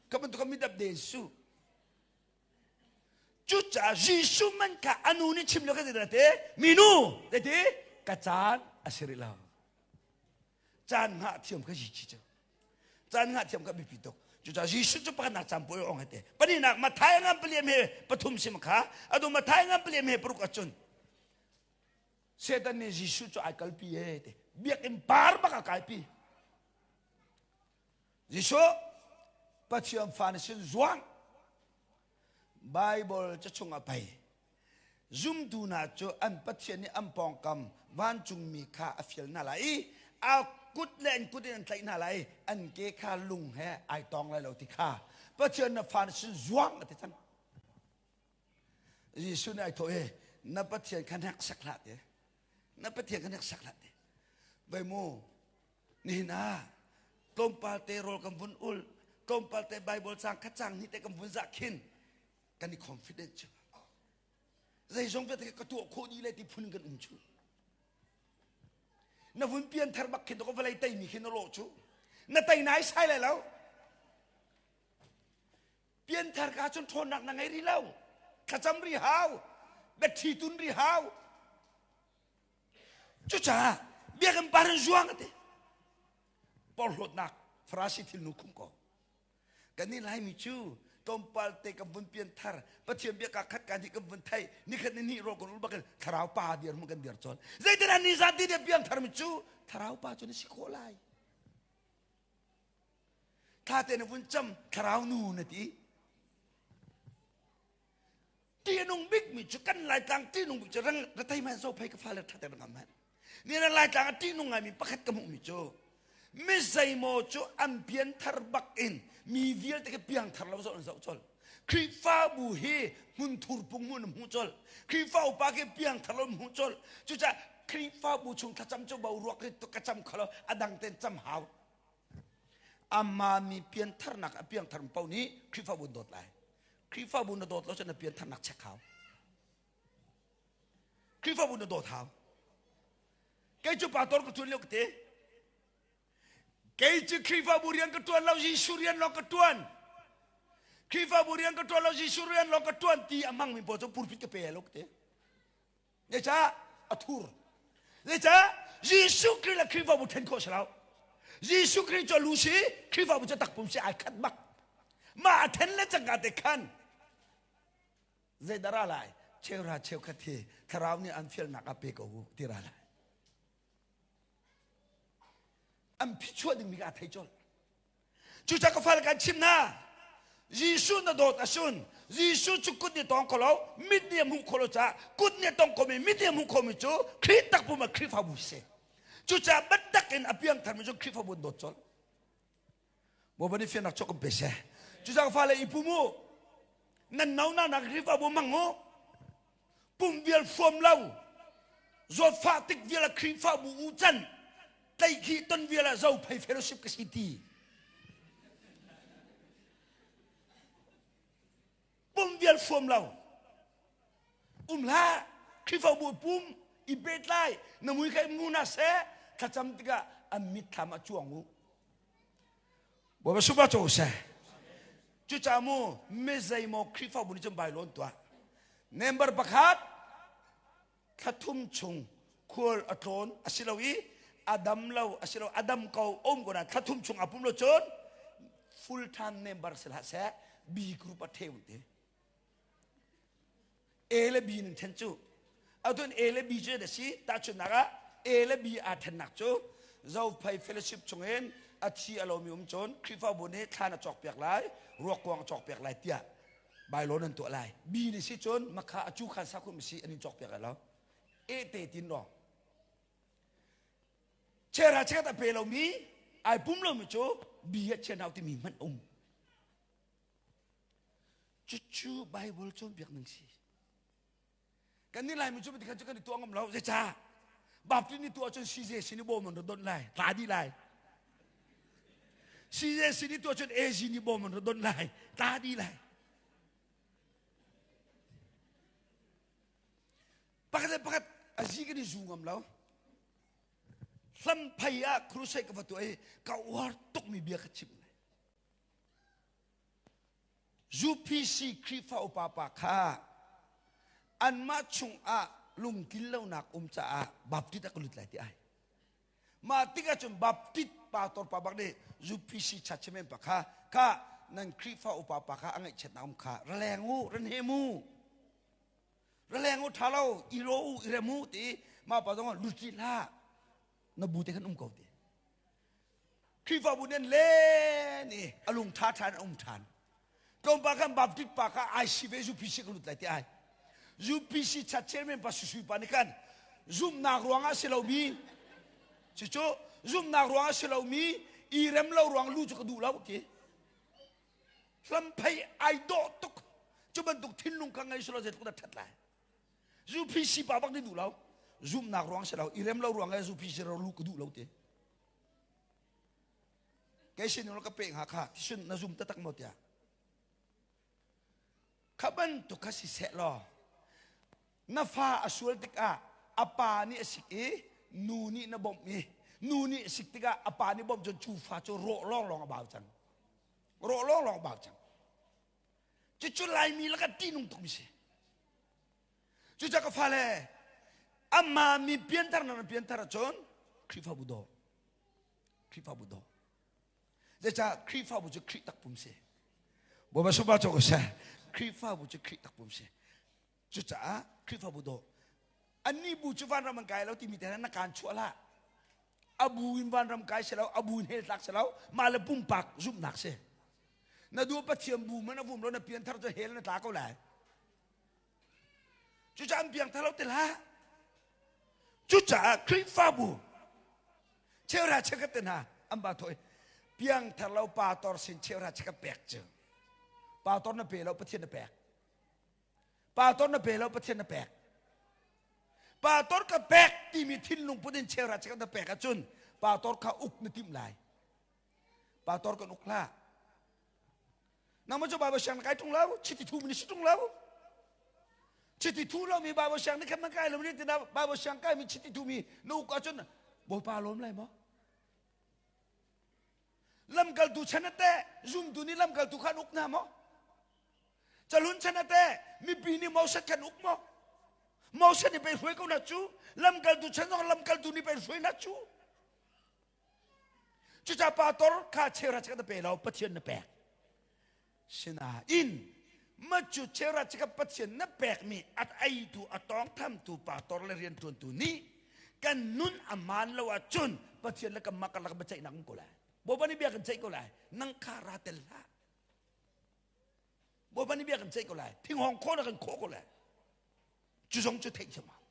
[SPEAKER 1] Ka bantuk mi dap de su. Cucaah Jesuh man kha a nu nih chim lo ka ti te minu te ti ka caan a si rih lo. Caan hngah thiam kha Jesuh cu. Caan hngah thiam kha biapi tuk. Cucaah Jesuh cu pakhatnak caan puai ong hete. Pahnihnak Matthai ngan paliam he pathum sim kha atu Matthai ngan paliam he paruk ahcun Satan nih Jesuh cu ai kalpi e te. Biakinn par bak a kaipi. Jesuh Pathian fa na sin zuang Bible ca chungah pei zumtu hna cu an Pathian nih an pawngkam vancungmi kha a fial hna lai i a kut le an kut in an tlaih hna lai i an ke kha lung he ai tong lai lo ti kha Pathian na fa na sin zuang a ti cang. Jesuh nih ai thawh i na Pathian kha hneksak hlah ti. Na Pathian kha hneksak hlah ti. Vai mu Nihin ah tlawmpal te rawl kan vun ul, tlawmpal te Bible cang kha cang hnih te kan vun zah khin kan i confident cu. Zeizong vialte ka tuah khawh dih le ti phun kan um cu. Na vun pian thar bak khin to ka vawlei teimi khin na lawh cu. Na tei nai sai lai lo. Pianthar ka cun ṭhawnnak na ngei rih lo. Thlacam ri hau. Biaṭhi tun ri hau. Cucaah biakinn par in zuang a ti. Porhlawtnak Farasi thilnu khum ko. Kan nih Laimi cu tlawmpal te kan vun pian thar Pathian bia ka khat ka nih kan vun thei nikhat ni nih ro kan ul bakin thlarau pa dir mu kan dir chon zeitin an ni zan ti de piang thar mi cu thlarau pa cu na si khawh lai thla te na vun cam thlarau nu na ti Ṭihnung bikmi cu kan Laitlang ṭihnung bik cu rang ratei man zo phei ka fale ṭha te ngam han. Ni na Laitlang a ṭihnung ngaimi pakhat ka hmuhmi cu mi zeimaw cu an pian thar bak in mi vialte ke piang thar lo zoh an zoh col. Khrihfabu hi hmunthur pung hmun hmu col. Khrihfa upa ke piang thar lo hmu col. Cucaah Khrihfabu chung thlacam cu boruak hi ka cam kholo a dang ten cam hau. Amma mi pian tharnak a piang thar paoh nih Khrihfabu dawt lai. Khrihfabu na dawt lo cun na piantharnak check hau. Khrihfabu na dawt hau. Kei cu pastor ka ṭuan lio ka ti. Kei cu Khrihfabu rian ka ṭuan lo, Jesuh rian lawng ka ṭuan. Khrihfabu rian ka ṭuan lo, Jesuh rian lawng ka ṭuan ti a hmangmi pawl cu pulpit ka pe lo ka ti. Zeicah a thur. Zeicah Jesuh Khrih le Khrihfabu ṭhen khawh si lo. Jesuh Khrih cu lu si, Khrihfabu cu takpum si ai khat bak. Mah a ṭhen le cangka te khan zeidah ra lai? Cheuhra cheukhat hi thlarau nih an fialnak ah pe ko u ti ra lai. An phichuah dingmi kha a thei colh. Cucaah ka fale kan chim hna. Jesuh na dawt asun Jesuh cu kut nih tawng kho lo mit nih a hmuh kho lo caah kut nih a tong khomi mit nih a hmuh khomi cu Khrih takpum ah Khrihfabu si. Cucaah biatak in a piangtharmi cu Khrihfabu an dawt colh. Bawipa nih fiannak chuak kan pe seh. Cucaah ka fale i pum u. Nan no na nak Khrihfabu hmang u. Pum vial fuam lo. Zawtfah tik vial ah Khrihfabu u can. Tlaihkhih ton vial ah Zophei fellowship ka si ti. Pum vial fuam lo. Um hlah. Khrihfabu pum i pehtlai na mui kha mu na seh thlacam tikah an mitthlam ah cuang u. Bawipa supa co seh. Cucaah mu mi zeimaw Khrihfabu nih cun bailawn tuah. Member pakhat thla thum chung khual a tlawn a si lo i a dam lo a si lo a dam ko um ko na thla thum chung a pum lo cun full time member si hlah seh B group a theu te. A le B nan then cu atun A le B cu a si tahchunhnak ah A le B aa thennak cu Zophei fellowship chungin a thi a lomi um cun Khrihfabu nih thlan a cawkpiak lai ruakkuang a cawkpiak lai tiah bylaw nan tuah lai B nih si cun makha a cu khan sakhum si an in cawkpiak lai lo A te tin rong chera chet a pe lomi ai pum lomi cu B a chian hau timi hmanh um Cucu Bible cawnpiak ning si. Kan nih Laimi cu khan cu kan i tuah ngam lo. Zeicah? Baptist nih tuah cun CJC nih bawm an ra donh lai, tla dih lai. CJC nih tuah cun AZ nih bawm an ra donh lai, tla dih lai. Pakhat le pakhat a zi kan i zu ngam lo. Hlamphei ah crusade ka va tuah i ka uar tukmi bia ka chimh lai. UPC Khrihfa upa pa kha anmah chungah lungtlin lonak um caah Baptist a ka lut lai ti ai. Mah tikah cun Baptist pastor pa bak nih UPC church men pa kha kha nan Khrihfa upa pa kha a ngaihchiatnak um kha ra leng u, ra hnem u. Ra leng u ṭha lo, i ro u, i rem u ti mah pa zong lut rih hlah. Na bu te khan um ko ti. Khrihfabu nih an len i a lung ṭha ṭhan a um ṭhan. Tlawmpal khan Baptist pa kha IC ve UPC ka lut lai ti ai. UPC chat chairman pa Susui pa nih khan zumhnak ruangah si lomi cucu zumhnak ruangah si lomi i rem lo ruang lu cu ka duh lo ti. Hlamphei ai dawh tuk. Cu bantuk thinlung kha ngei selaw zeitluk dah ṭhat lai. UPC pa bak nih duh lo. Zumhnak ruang si lo, i rem lo ruang e UPC ro lu ka duh lo ti. Kei sin ka pe hnga kha tisun na zum taktak maw tiah. Kha bantuk kha si seh law na fa a sual tikah a pa nih a sik i nu nih na bawmh i nu nih a sik tikah a pa nih bawmh cun cu fa cu rawh lawnglawng a bau cang. Rawh lawnglawng a bau cang. Cucu Laimi lakah ṭihnung tukmi si. Cucaah ka fale, amah mi pianthar na pianthar ahcun Khrihfabu daw. Khrihfabu daw. Zeicah Khrihfabu cu Khrih takpum si. Bawipa sungpa cu ko seh. Khrihfabu cu Khrih takpum si. Cucaah Khrihfabu daw. Annih bu cu vanram an kai lo timi te na kaan chuah hlah. A bu in vanram kai si lo, a bu in hell tlak si lo, mah le pumpak zumhnak si. Na duh Pathian bu man a vum lo na pianthar cu hell na tla ko lai. Cucaah an piangthar lo ti hlah. Cucaah Khrihfabu cheuhra cheukhat te hna an ba thawh i piangthar lo pastor sin cheuhra cheukhat pek cu pastor na pe lo Pathian na pek. Pastor na pe lo Pathian na pek. Pastor ka pek timi thinlung put in cheuhra cheukhat na pek ahcun pastor kha uk na timh lai. Pastor kan uk hlah. Nangmah cu Bible siang na kai ṭung lo, chiti thu mi si ṭung lo. Chiti thu lomi Bible siang nih khan nan kai lo ni tina Bible siang kai mi chiti thu mi na uk ahcun Bawipa lawm lai maw? Lamkaltu chan ate zumtu nih lamkaltu khan uk hna maw? Calun chan ate mipi nih Moses khan uk maw? Moses nih pei hruai ko na cu lamkaltu chan zong lamkaltu nih pei hruai na cu. Cucaah pastor kha cheuhra chikkhat na pe lo, Pathian na pek. Sinain macu cheuhra chikkhat Pathian na pekmi a eitu, a tawngthamtu pastor le rianṭuantu nih kan nun a maan lo ahcun Pathian le kanmah karlak biaceihnak um ko lai. Bawipa nih bia kan ceih ko lai. Nang kha ra tel hlah. Bawipa nih bia kan ceih ko lai. Thinghawng khawh na kan khawh ko lai. Cu zong cu theih thiam hau.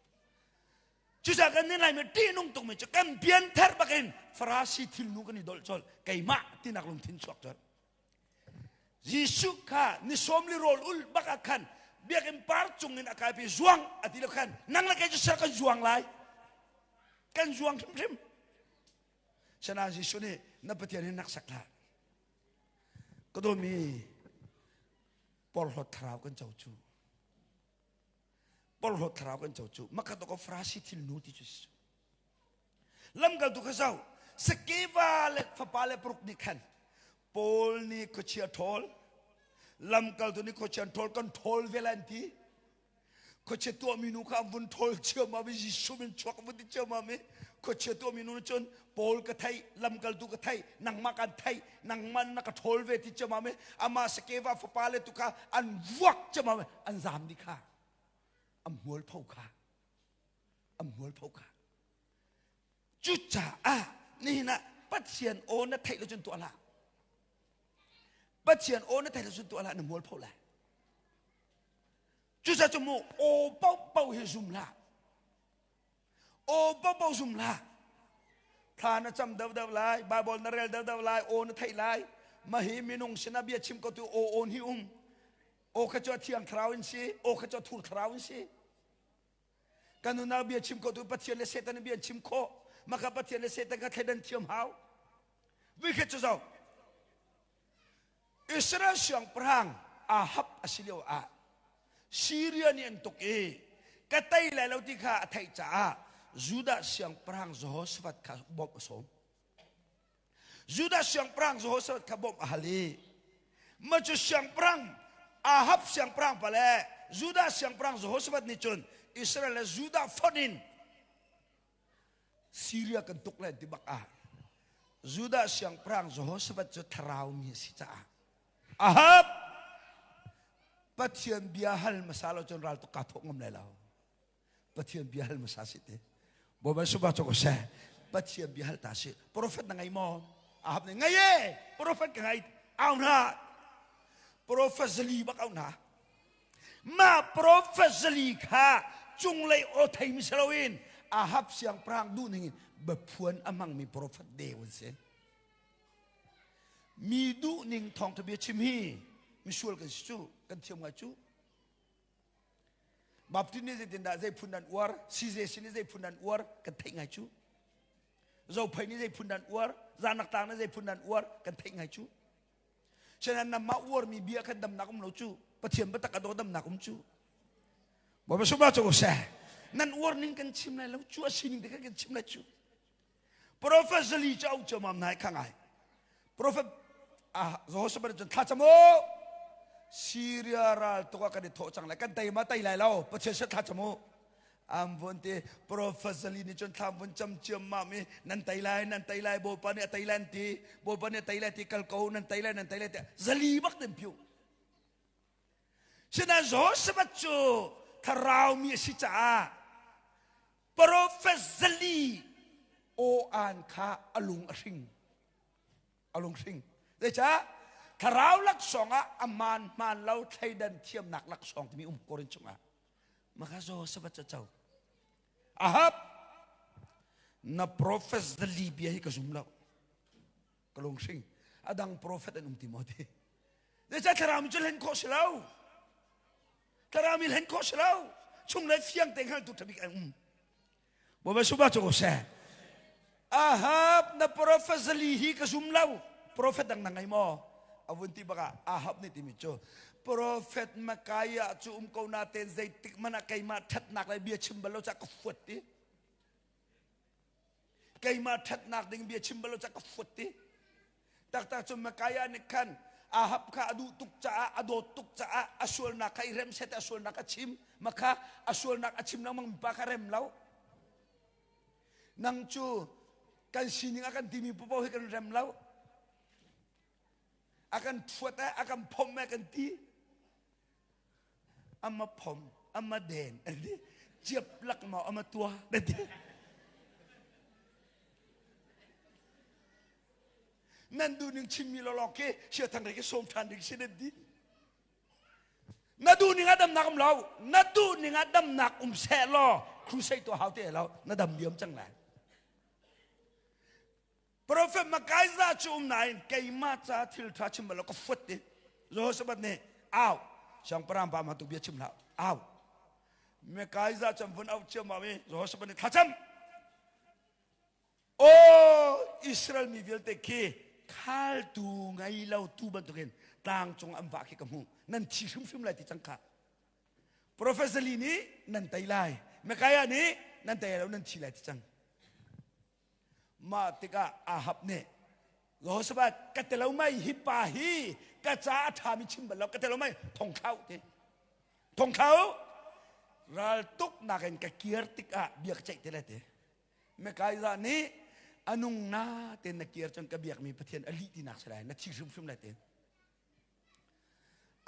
[SPEAKER 1] Cucaah kan nih Laimi ṭihnung tukmi cu kan pianthar bakin Farasi thilnu kan i dolh colh keimah tinak lungthin chuak colh. Jesuh kha ni sawm li rawl ul bak ah khan biakinn par cung in a kaipi zuang a ti lo khan nang le kei cu ser kan zuang lai kan zuang hrimhrim Sinain Jesuh nih na Pathian hi nak sak hlah ka dawmi porhlawt thlarau kan co cu porhlawt thlarau kan co cu makhat ko farasi thil nu ti cu lamkaltu kha zo sakeva le fapa le paruk nih khan Paul nih khuachia ṭhawl lamkaltu nih khuachia ṭhawl kan ṭhawl ve lai an ti khuachia tuahmi nu kha an vun ṭhawl ciammam i Jesuh min chuak an vun ti ciammam i khuachia tuahmi nu nih cun Paul ka theih lamkaltu ka theih nangmah kan theih nangmah na ka ṭhawl ve ti ciammam i amah Sakeva fapa le tu kha an vuak ciammam i an zaam dih kha an hmualpho kha an hmualpho kha cucaah nihin ah Pathian aw na theih lo cun tuah hlah Pathian aw na theih lo cun tuah hlah na hmualpho lai Cucaah cu mu aw paohpaoh hi zum hlah. Aw paohpaoh zum hlah. Thla na cam deuhdeuh lai, Bible na rel deuhdeuh lai, aw na theih lai. Mahi minung sinah bia chim ko tu aw awn hi um. Aw kha cu a thiang thlarau in si, aw kha cu a thur thlarau in si. Kan unau bia chim kho tu Pathian le Satan bia an chim khawh. Maka Pathian le Satan kha thleidan thiam hau. Vikhat cu zoh. Israel siangpahrang Ahab a si lio ah Syria nih an tuk i ka tei lai lo ti kha a theih caah Judah siangpahrang Jehoshaphat kha bawmh a sawm. Judah siangpahrang Jehoshaphat kha bawmh a hal i mah cu siangpahrang Ahab siangpahrang pa le Judah siangpahrang Jehoshaphat nih cun Israel le Judah fonh in Syria kan tuk lai ti bak ah Judah siangpahrang Jehoshaphat cu thlarau mi a si caah Ahab Pathian bia hal hmasa lo cun ral tuk kaa thawh ngam lai lo. Pathian bia hal hmasa si te. Bawipa suba cu ko seh. Pathian bia hal ta si. Prophet na ngei maw? Ahab nih ngei e. Prophet ka ngei. Au hna. Prophet zali bak au hna. Mah profet zali kha cunglei aw theimi si loin Ahab siangpahrang duhning in biaphuan a hmangmi profet deu an si. Mi duhning thawngṭha bia chim hi misual kan si cu, kan thiam ngai cu. Baptist nih zeitindah zei phun an uar, CJC nih zei phun an uar, kan theih ngai cu. Zophei nih zei phun an uar, Zanak tlang nih zei phun an uar, kan theih ngai cu. Senan namah uarmi bia khan damnak um lo cu Pathian biatak a daw damnak um cu. Bawipa sunglaw cu seh. Nan uar ning kan chim lai lo cu a sining te khan kan chim lai cu. Prophet Zali cu au ciammam nai kha ngai. Prophet ah Jehoshaphat cun thla cam u. Syria ral tuk ah kan i thawh cang lai kan tei ma tei lai lo Pathian se thla cam u. Am vun ti Prophet Zali nih cun thlam vun cam ciammam i nan tei lai nan tei lai Bawipa nih a tei lai an ti Bawipa nih a tei lai ti kal ko nan tei lai nan tei lai ti zali bak den piu Sinain Jehoshaphat cu thlarau mi a si caah Prophet Zali aw-an kha a lung a hring a lung hring zeicah thlarau laksawng ah a maan hmaan lo thleidan thiamnak laksawng timi um Korin chungah Maka Jehoshaphat cu co. Ahab, na prophet zali bia hi ka zum lo. Ka lunghring. A dang prophet an um ti maw ti. Zeicah thlarau mi cu hlen khawh si lo. Thlarau mi hlen khawh si lo. Chung le fiang te hngaltu ṭhabik an um. Bawipa suba cu ko seh. Ahab na prophet zali hi ka zum lo. Prophet dang na ngei maw? A vun ti bakah Ahab nih timi cu prophet Micaiah cu um ko na ten zeitik hmanh ah keimah ṭhatnak le bia chim bal lo cah ka fuat ti. Keimah ṭhatnak ding bia chim bal lo cah ka fuat ti. Taktak cu Micaiah nih khan Ahab kha a duh tuk caah a dawt tuk caah a sualnak kha i rem set a sualnak a chim makha a sualnak a chim lengmang mipa kha rem lo nang cu kan sining a kan timi popo hi kan rem lo a kan thuat eh a kan phom eh kan ti ama phom ama den an ti ciap lak maw ama tua an ti nan duh ning chimmi lawlaw khi sia thang ke som than ding si nan ti na duh ning ah damnak um lo na duh ning ah damnak um seh law crusade to hau te lo na dam diam cang lai Prophet Micaiah cu um nain keimah ca thil ṭha chim bal lo ka fuat ti. Jehoshaphat nih au siangpahrang pa ma tu bia chim hlah au. Micaiah cu an vun auh ciammam i Jehoshaphat nih thlacam. Aw Israel mi vialte khi khaltu ngei lo tu bantukin tlang cung an vah khi ka hmuh. Nan thi hrimhrim lai ti cang kha. Prophet Zali nih nan tei lai. Micaiah nih nan tei lo nan thi lai ti cang. Mah tikah Ahab nih Jehoshaphat ka telo mai hi pa hi ka ca a ṭhami chim bal lo ka telo mai thong thlau ti thong thlau ral tuknak in ka kir tikah bia ka ceih te lai ti Micaiah nih a nung na ten na kir cun ka biakmi Pathian a lih tinak si lai na thi hrimhrim lai ti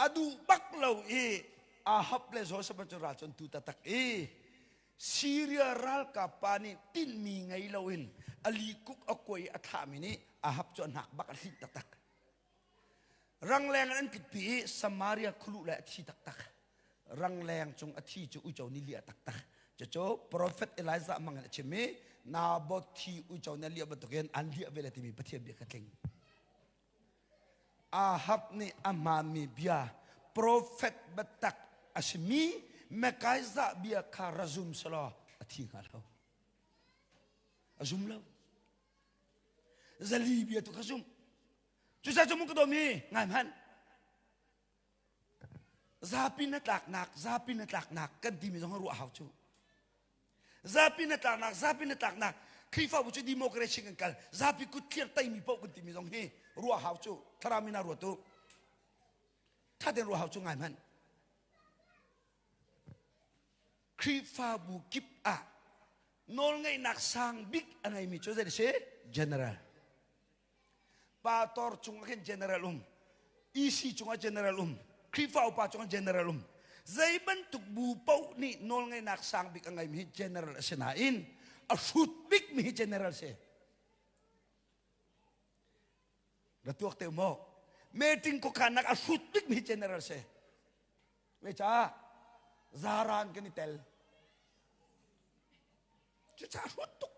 [SPEAKER 1] A duh bak lo i Ahab le Jehoshaphat cu ral cu an tu taktak i Syria ralkap pa nih tinhmi ngei loin a likuk a kuai a thahmi nih Ahab cu a hnak bak a hlinh taktak. Rangleng in an tlukpi i Samaria khuluh le a thi taktak. Rangleng cung a thi cu uico nih liah taktak. Cucu profet Elijah hmang in a chim i Naboth thi uico nih a liah bantukin an liah ve le timi Pathian bia kha tling. Ahab nih a hmaanmi bia profet biatak a simi Micaiah bia kha ra zum selaw A thi hnga lo. A zum lo. 400 bia tu kha zum. Cucaah cu mun ka dawmi ngai hmanh. Zapi na tlaknak, zapi na tlaknak kan timi zong ruah hau cu. Zapi na tlaknak, zapi na tlaknak, Khrihfabu cu democracy kan kal, zapi kut thlir teimi paoh kan timi zong hi ruah hau cu. Thlarau mina ruat u. Thaten ruah hau cu ngai hmanh. Khrihfabu kip ah nawlngeihnak sang bik a ngeimi cu zei si? General. Pastor cung ah khin general um. EC cungah general um. Khrihfa upa cungah general um. Zei bantuk bu paoh nih nawlngeihnak sang bik a ngeimi hi general a si nain a hrut bikmi hi general si. Na tuak te maw? Meeting khuakhannak a hrut bikmi hi general si. Zeicah zaran kan i tel. Cucaah hrut tuk.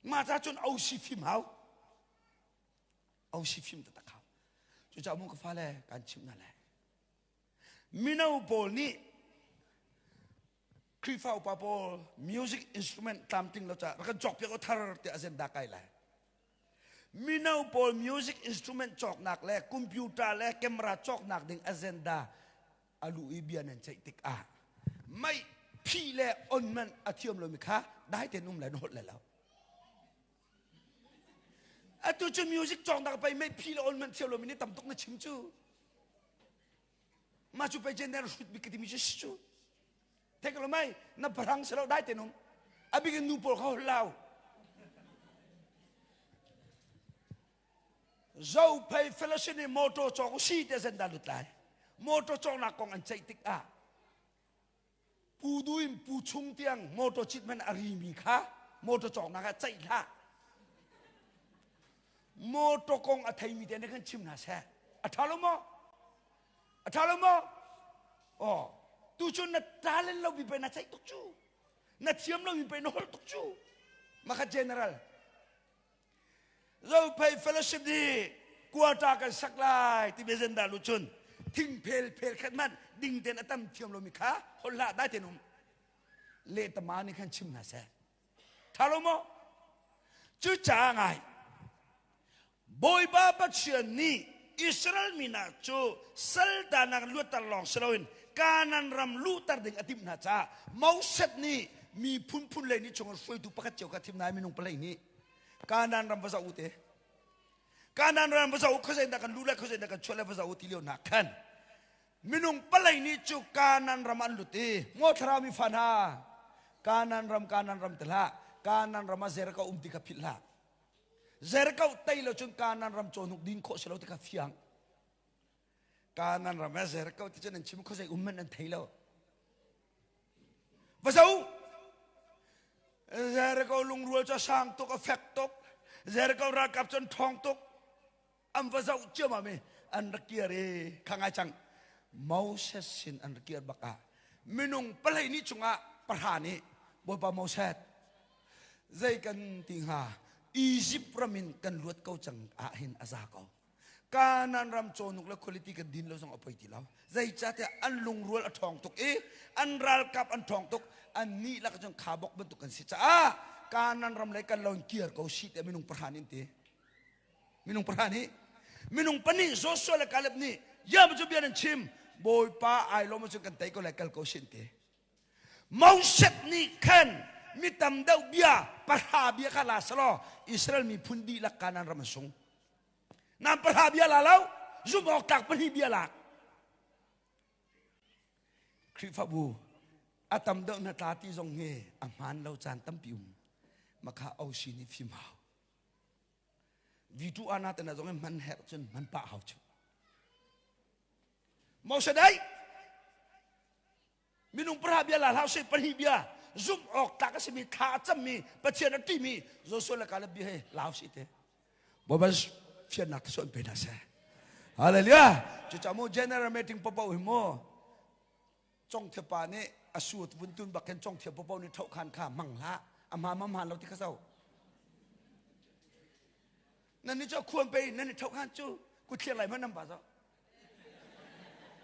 [SPEAKER 1] Mah ca cun osi fim hau. Osi fim taktak hau. Cucaah mu ka fale kan chimh hna lai. Mino pawl nih Khrihfa upa pawl music instrument tlamtling lo ca rak kan cawk piak o thar tiah agenda kai lai. Mino pawl music instrument cawknak le computer le camera cawknak ding agenda a lu i bia nan ceih tikah mei phi le on man a thiam lomi kha dai tein um lai na holh lai lo. Atu cu music cawknak pei mei phi le on man thiam lomi nih tam tuk na chim cu. Mah cu pei general hrut bik ka timi cu si cu. Thek lo mai na parang si lo dai te nung. A bik in nu pawl kha holh lau. Zophei fellowship nih motor cawk u si te zan dah lut lai. Motor cawknak kong an ceih tik ah pu du in pu chung tiang motor cit man a rimi kha motor cawknak ah ceih hlah. Motor kong a theimi te nih khan chim hna seh. A ṭha lo maw? A ṭha lo maw? Oh, tu cu na talent lo mi pei na ceih tuk cu. Na thiam lo mi pei na holh tuk cu. Makha general. Zophei fellowship nih quarter kan sak lai ti bia zen dah lu cun thingphel phel khat hmanh ding ten a tam thiam lomi kha holh hlah dai ten um le tama nih khan chim hna seh ṭha lo maw cucaah ngai Bawipa Pathian nih Israel mi hna cu saltanak luatter lawng si loin Kanaan ram luhter ding a timh hna caah Moses nih mi phunphun lei nih chungah hruaitu pakhat cio kha thim hna i minung palei nih Kanaan ram va zoh u te Kanaan ram va zoh u khuazei dah kan luh lai khuazei dah kan chuah lai va zoh u ti lio hna khan minung palei nih cu Kanaan ram an lut i maw thlarau mi fa hna Kanaan ram Kanaan ram ti hlah Kanaan ram ah Jericho um ti kha philh hlah Jericho tei lo cun Kanaan ram cawhnuk din khawh si lo ti kha fiang Kanaan ram ah Jericho ti cun an chim khuazei um man an thei lo va zo Jericho lungrual cu a sang tuk a fek tuk Jericho ralkap cu an ṭhawng tuk an va zoh ciammam i an rak kir i kha ngai cang Moses sin an rak kir bak ah minung palei ni chungah pahra nih Bawipa Moses zei kan ti hnga Egypt ram in kan luat ko cang ah hin a za ko Kanaan ram cawhnuk le quality kan din lo zong a poi ti lo zeicahtiah an lungrual a ṭhawng tuk i an ralkap an ṭhawng tuk an nih lak cun khabok bantuk kan si caah Kanaan ram lei kan lo in kir ko si tiah minung pahra nih an ti Minung pahra nih minung pahnih Joshua le Caleb nih ya cu bia nan chim Bawipa ai lawm ahcun kan tei ko lai kal ko sin ti. Moses nih khan mi tam deuh bia pahra bia kha la selaw Israel miphun dihlak Kanaan ram an sung. Nan pahra bia la lo zumh awk tlak pahnih bia lak. Khrihfabu a tam deuh na tla ti zong hi a hmaan lo caan tampi um. Makha osi nih fim hau. V2 ana te na zong in hman herh cun hman pah hau chu. Moses dai minung pahra bia la hlau se pahnih bia zumh awk tlak a simi thla a cammi Pathian a ṭihmi Joshua le Caleb bia he lau si te Bawipa fiannak te suan pe hna seh Hallelujah cucaah mu general meeting popo hi mu Congthiapa nih a suat vun tun bak khin congthia popo nih ṭhoh khan kha hmang hlah a hma ma hmaan lo ti kha zo nan nih cu khuan pe nan nih ṭhoh khan cu ku thliar lai hmanh nan ba zo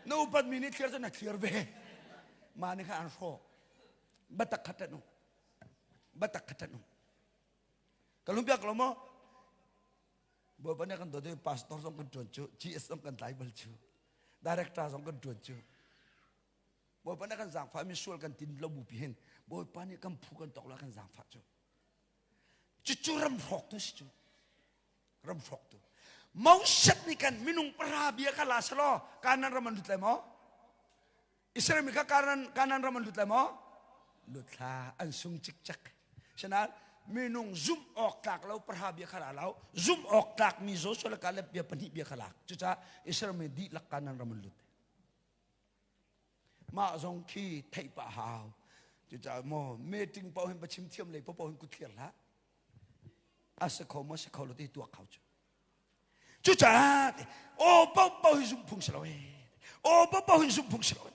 [SPEAKER 1] na upat mi nih thliar cu na thliar ve mah nih khan an hrawh. Batak kha ṭanh u. Batak kha ṭanh u. Ka lungpiak lo maw? Bawipa nih kan dawt i pastor zong kan ṭuan cu, GS zong kan tlai bal cu, director zong kan ṭuan cu. Bawipa nih kan zaangfah mi sual kan tin lo bupi hin Bawipa nih kan phu kan tok la kan zaangfah cu. Cucu ram hrawktu si cu. Ram hrawktu. Moses nih kan minung para bia kha la selaw Kanan ram an lut lai maw? Israel mi kha Kanan, Kanan ram an lut lai maw? Lut hlah, an sung cikcek. Sinain minung zumh awk tlak lo para bia kha la lo, zumh awk tlak mi Joshua le Caleb bia pahnih bia kha lak. Cucaah Israel mi dihlak Kanan ram an lut. Mah zong khi theih pah hau. Cucaah maw meeting paoh hin va chim thiam lei paoh hin kut thlir hlah. A si kho maw si kho lo ti tuak kho cu. Cucaah aw paoh hi zumh phung si lo ee. Aw paoh hi zumh phung si lo.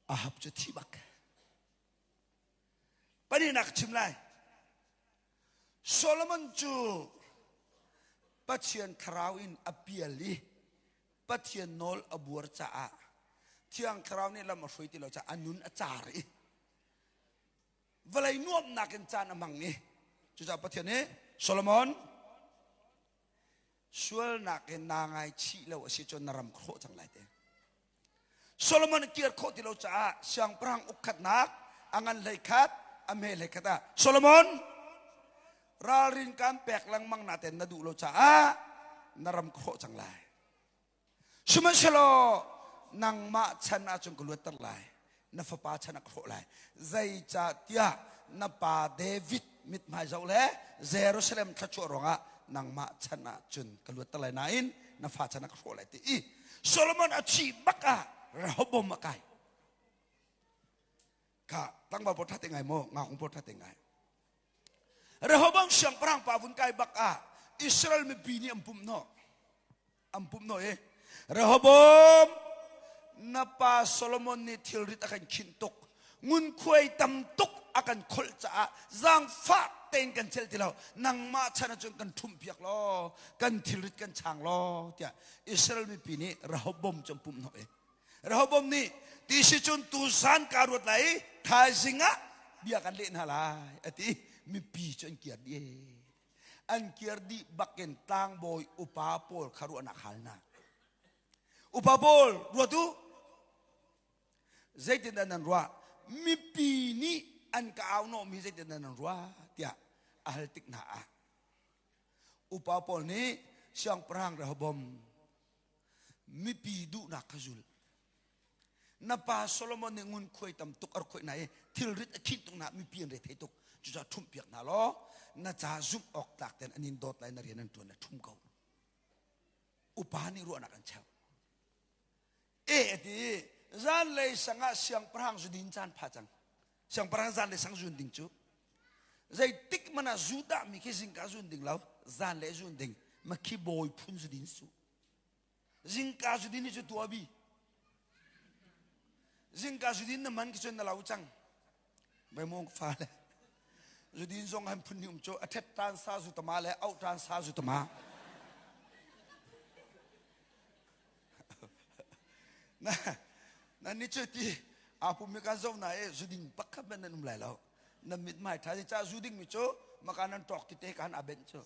[SPEAKER 1] Ahab cu thi bak. Pahnihnak chim lai. Solomon cu Pathian thlarau in a pial i Pathian nawl a buar caah Thiang Thlarau nih lam a hruai ti lo caah a nun a car i vawlei nuamhnak in caan a hmang i cucaah Pathian nih Solomon sualnak in naa ngaichih lo a si cun na ram khawh cang lai te. Solomon kir khawh ti lo caah siangpahrang ukkhatnak a ngan hlei khat a hme hlei khat ah Solomon ralrin kan pek lengmang na ten na duh lo caah na ram khawh cang lai. Sihmanhsehlaw nangmah chan ahcun ka luatter lai, na fapa chan ah ka hrawh lai. Zeicahtiah na pa David mithmai zoh le Jerusalem thluachuah ruangah nangmah chan ahcun ka luatter lai nain na fa chan ah ka hrawh lai ti i Solomon a thih bak ah Rehoboam a kai. Kha tlangval pawl ṭha te ngai maw, ngakung pawl ṭha te ngai. Rehoboam siangpahrang pa vun kai bak ah Israel mipi nih an pumh hnawh. An pumh hnawh i Rehoboam na pa Solomon nih thilrit a kan khinh tuk ngunkhuai tam tuk a kan kholh caah zaangfah tein kan celh ti lo nangmah chan ahcun kan ṭhumh piak law kan thilrit kan chang law tiah Israel mipi nih Rehoboam cu an pumh hnawh i Rehoboam nih ti si cun tuzan kaa ruat lai i thaizing ah bia kan leh hna lai a ti mipi cu an kir dih an kir dih bakin tlangbawi upa pawl kha ruahnak hal hna upa pawl ruat u zeitindah nan ruah mipi nih an ka au hnawhmi zeitindah nan ruah tiah a hal tik hna ah upa pawl nih siangpahrang Rehoboam mipi duhnak kha zul na pa Solomon nih ngunkhuai tam tuk ar khoi na i thilrit a khinh tuk na mipi an re thei tuk cucaah ṭhumh piak hna law na ca zumh awk tlak ten an in dawt lai na rian an ṭuan na ṭhum ko upa nih ruahnak an cheuh e ati zanlei sangah siangpahrang zudin caan pha cang siangpahrang zanlei sang zun ding cu zeitik mana Judah mi khi zingka zun ding lo zanlei zun ding makhi bawi phun zudin su Zingka zudin hi cu tuah bi. Zingka zudin na man khi cun na lo cang. Vai mong fa le. Zudin zong han phun ni um cu a thet tan sa zu tama le au tan sa zu tama. Na na ni cu ti a pum mi kan zo na e zudin pakhat men nan um lai lo. Na mit mai tha cha zuding mi cu maka nan tok ti te kan a ben cu.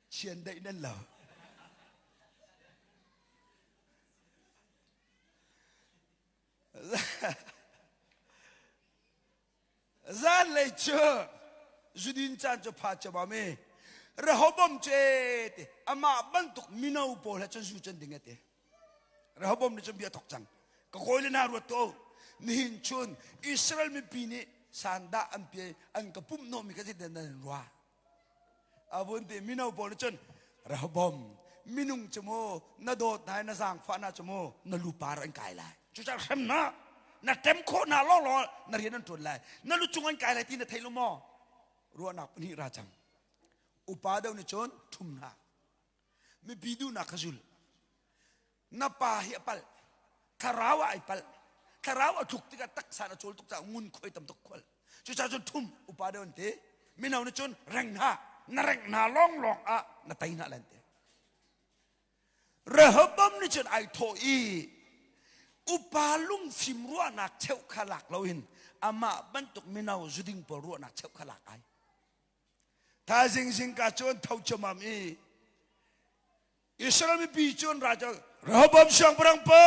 [SPEAKER 1] Chiandeih nan lo. Zanlei cu zudin caan cu pha ciammam i Rehoboam cu ti amah bantuk mino pawl he cun zu cun ding ati. Rehoboam nih cun bia thok cang. Ka kawi le hna ruat to nihin chun Israel mipi nih sandah an pi an ka pumh hnawhmi kha zeitin nan ruah avun ti mino pawl nih cun Rehoboam minung cu mu na dawt hna na zaangfah hna cu mu na lupar an kai lai cucaah hrem na na tem khawh hna law na rian an ṭuan lai na lu cung an kai lai ti na thei lo maw ruahnak pahnih ra cang upa deuh nih cun ṭhum hna mipi duhnak kha zul na pa hi a palh thlarau ah ai palh. Thlarau a tluk tikah taksa na cawl tuk caah ngun khoi tam tuk khual. Cucaah cun thum upa deuh an ti. Mino nih cun reng hna, na reng hna lawnglawng ah na tei hna lan ti. Rehoboam nih cun ai thawh i upa lungfim ruahnak cheuh kha lak loin amah bantuk mino zuding pawl ruahnak cheuh kha lak ai. Thaizing zingka cun tho ciammam i Israel mipi cu an ra cu Rehoboam siangpahrang pa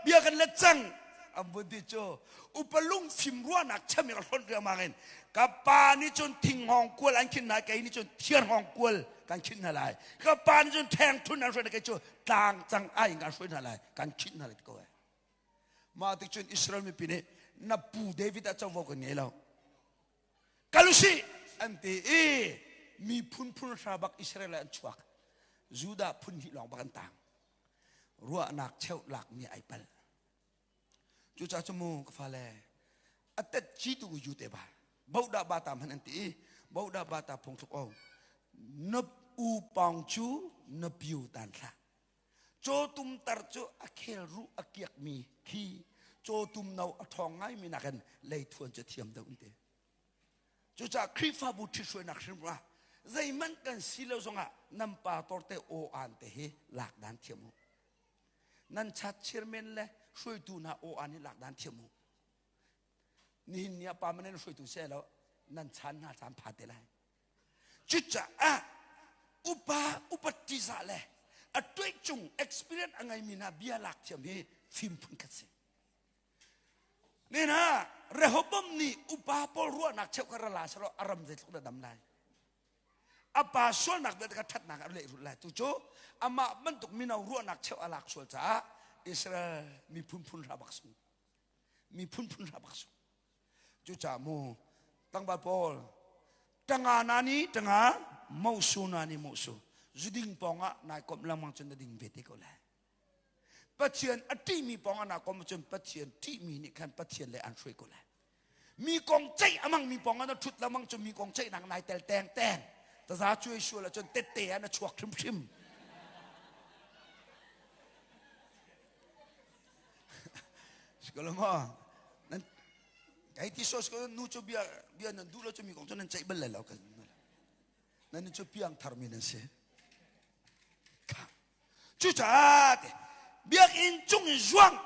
[SPEAKER 1] bia kan let cang an vun ti cu upa lungfim ruahnak cham i ka hlonh riangmang in ka pa nih cun thinghawng kual an khin hna kei nih cun thiarhawng kual kan khinh hna lai ka pa nih cun ṭheng thun an hruai hna kei cu tlang cang ai in kan hruai hna lai kan khinh hna lai ti ko ai mah tik cun Israel mipi nih na pu David ah covo kan ngei lo Kal usih an ti i miphun phun hra bak Israel an chuak. Judah phun hnih lawng bak an tang. Ruahnak cheuh lak mi ai pal. Cucaah cu mu ka fale a tet ci tu yu te ba boda ba ta man an ti i boda ba ta phung thluk o na u pawng cu na piu tan thlah cawtum tar cu a khel ruh a kiak mi khi cawtum no a ṭhawng ngai mi nakin leithuan cu thiam deuh an ti. Cucaah Khrihfabu ṭhithruainak hrim ah zeihmanh kan si lo zongah nan pa torte aw aan te hi lak dan thiam u. Nan chat chairman le hruaitu hna aw aan hi lak dan thiam u. Nihin ni ah pa man hruaitu se lo nan chan hna caan pha te lai. Cucaah upa upat ṭihzah le a tuai cung experience a ngeimi hna bia lak thiam hi fim phun khat si. Nena Rehoboam nih upa pawl ruahnak cheu kha ra la selaw a ram zeitluk dah dam lai. A pa sualnak vialte kha ṭhatnak ah lehrulh lai. Tu cu amah bantuk mino ruahnak cheu a lak sual caah Israel miphun phun hra bak sung. Miphun phun hra bak sung. Cucaah mu tlangval pawl tanga na ni tanga mosu na ni mosu zuding pawngah nai komh lengmang cun na ding ve te ko lai. Pathian a ṭihmi pawngah naa kom cun Pathian ṭihmi nih khan Pathian le an hruai ko lai. Mi kong ceih a mangmi pawngah na ṭhut lengmang cun mi kong ceihnak nai tel teng teng. Taza cuai sual ahcun tette ah na chuak hrimhrim. Sikolo nan kai ti sos ko nu cu bia bia nan duh lo cu mi kong cu nan ceih bal lai lo kan nan cu piang thar mi nan si cucaah biakinn cung in zuang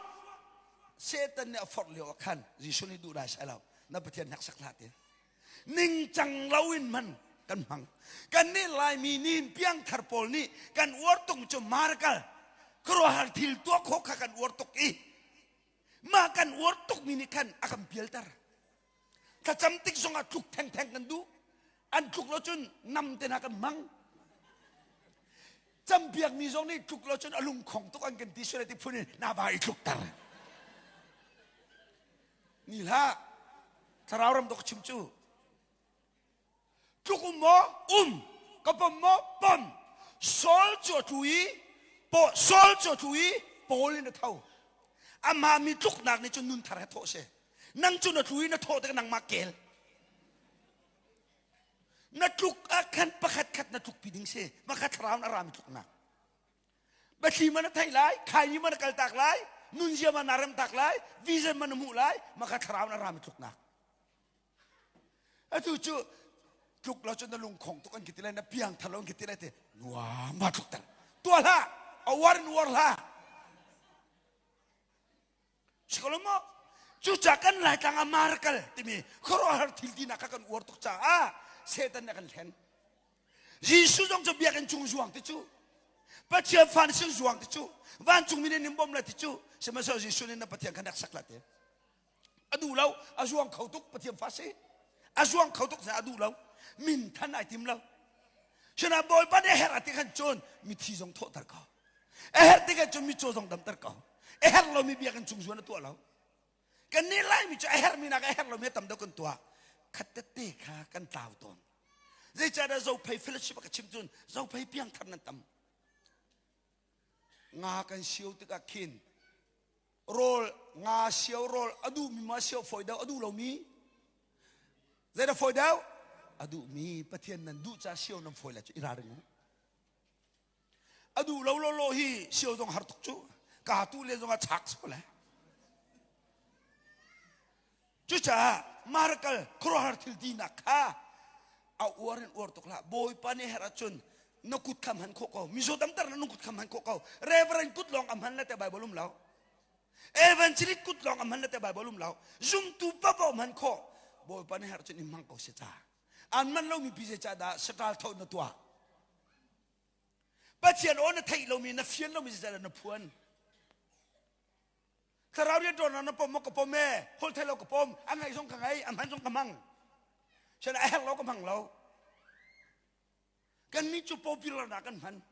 [SPEAKER 1] Satan nih a forh lio ah khan Jesuh nih duh dai sai lo na Pathian hneksak hlah ti ningcang loin man kan hmang kan nih Laimi nih piangthar pawl nih kan uar tuk cu markal khuaruahhar thil tuah khawh kha kan uar tuk i mah kan uar tukmi nih khan a kan pialter thlacam tik zongah tluk thengtheng kan duh an tluk lo cun nam te hna kan hmang campiakmi zong nih tluk lo cun a lungkhong tuk an kan ti sual ti phun in na va i tlukter ni hlah thlarau ram dok chim cu tluk um maw um ka pom maw pom Saul cu a tlu i Saul cu a tlu i Paul in a tho amah mi tluknak nih cun nun thar he thawh si nang cu na tlu i na thawh tik nangmah kel na tluk ah khan pakhat khat na tluk pi ding si makha thlarau na rami tluknak Biathli man na theih lai, khaini man na kaltak lai, nunzia man na remtak lai, vision man na hmuh lai, maka thlarau na rami tluknak. Atu cu tluk lo cu na lungkhong tuk an ki ti lai, na piang thar lo an ki ti lai ti nuam ma tluk ter. Tua hlah, a war in war hlah. Sikolo maw? Cucaah kan Laitlang ah miracle timi khuaruahhar thil tinak kha kan uar tuk caah Satan nih a kan hlen. Jesuh zong cu biakinn cung zuang ti cu Pathian fa nih sin zuang ti cu vancungmi nih nin bawmh lai ti cu sihmanhsehlaw Jesuh nih na Pathian kha nek sak hlah ti. A duh lo, a zuang kho tuk Pathian fa si. A zuang kho tuk a duh lo. Min than ai tim lo. Sina Bawipa nih a herh ti khan cun mithi zong thawhter ko. A herh tikah cun mitcaw zong damter ko. A herh lomi biakinn chung zuan a tuah lo. Kan nih Laimi cu a herhmi nak a herh lomi a tam deuh kan tuah. Khat tete kha kan tlau tawn. Zeicahdah Zophei fellowship a ka chim cun Zophei piangthar nan tam. Nga kan sio tikah khin rawl nga sio rawl a duhmi ma sio fawi deuh a duh lomi zeidah fawi deuh a duhmi Pathian nan duh ca sio nan fawi lai cu i ralring u. A duh lo lo lo hi sio zong har tuk cu ka tu le zong a chak so le. Cucaah miracle khuaruahhar thil tinak kha a uar in uar tuk hlah. Bawipa nih herh ahcun na kut kha hman khawh ko. Mizaw damter na kut kha hman khawh ko. Reverend kut lawng a hman le te Bible um lo. Evangelist kut lawng a hman le te Bible um lo. Zumtu paoh hman khawh. Bawipa nih herh ahcun in hmang ko si ca. An man lomi pi zei dah saṭal tho na tuah. Pathian aw na theih lomi na fian lomi zei dah na phuan. Thlarau rianṭuannak na pom maw ka pom e, holh thei lo ka pom, a ngaih zong ka ngei, a hman zong ka hmang. Sian a herh lo ka hmang lo. Kannih cu popular kan hman.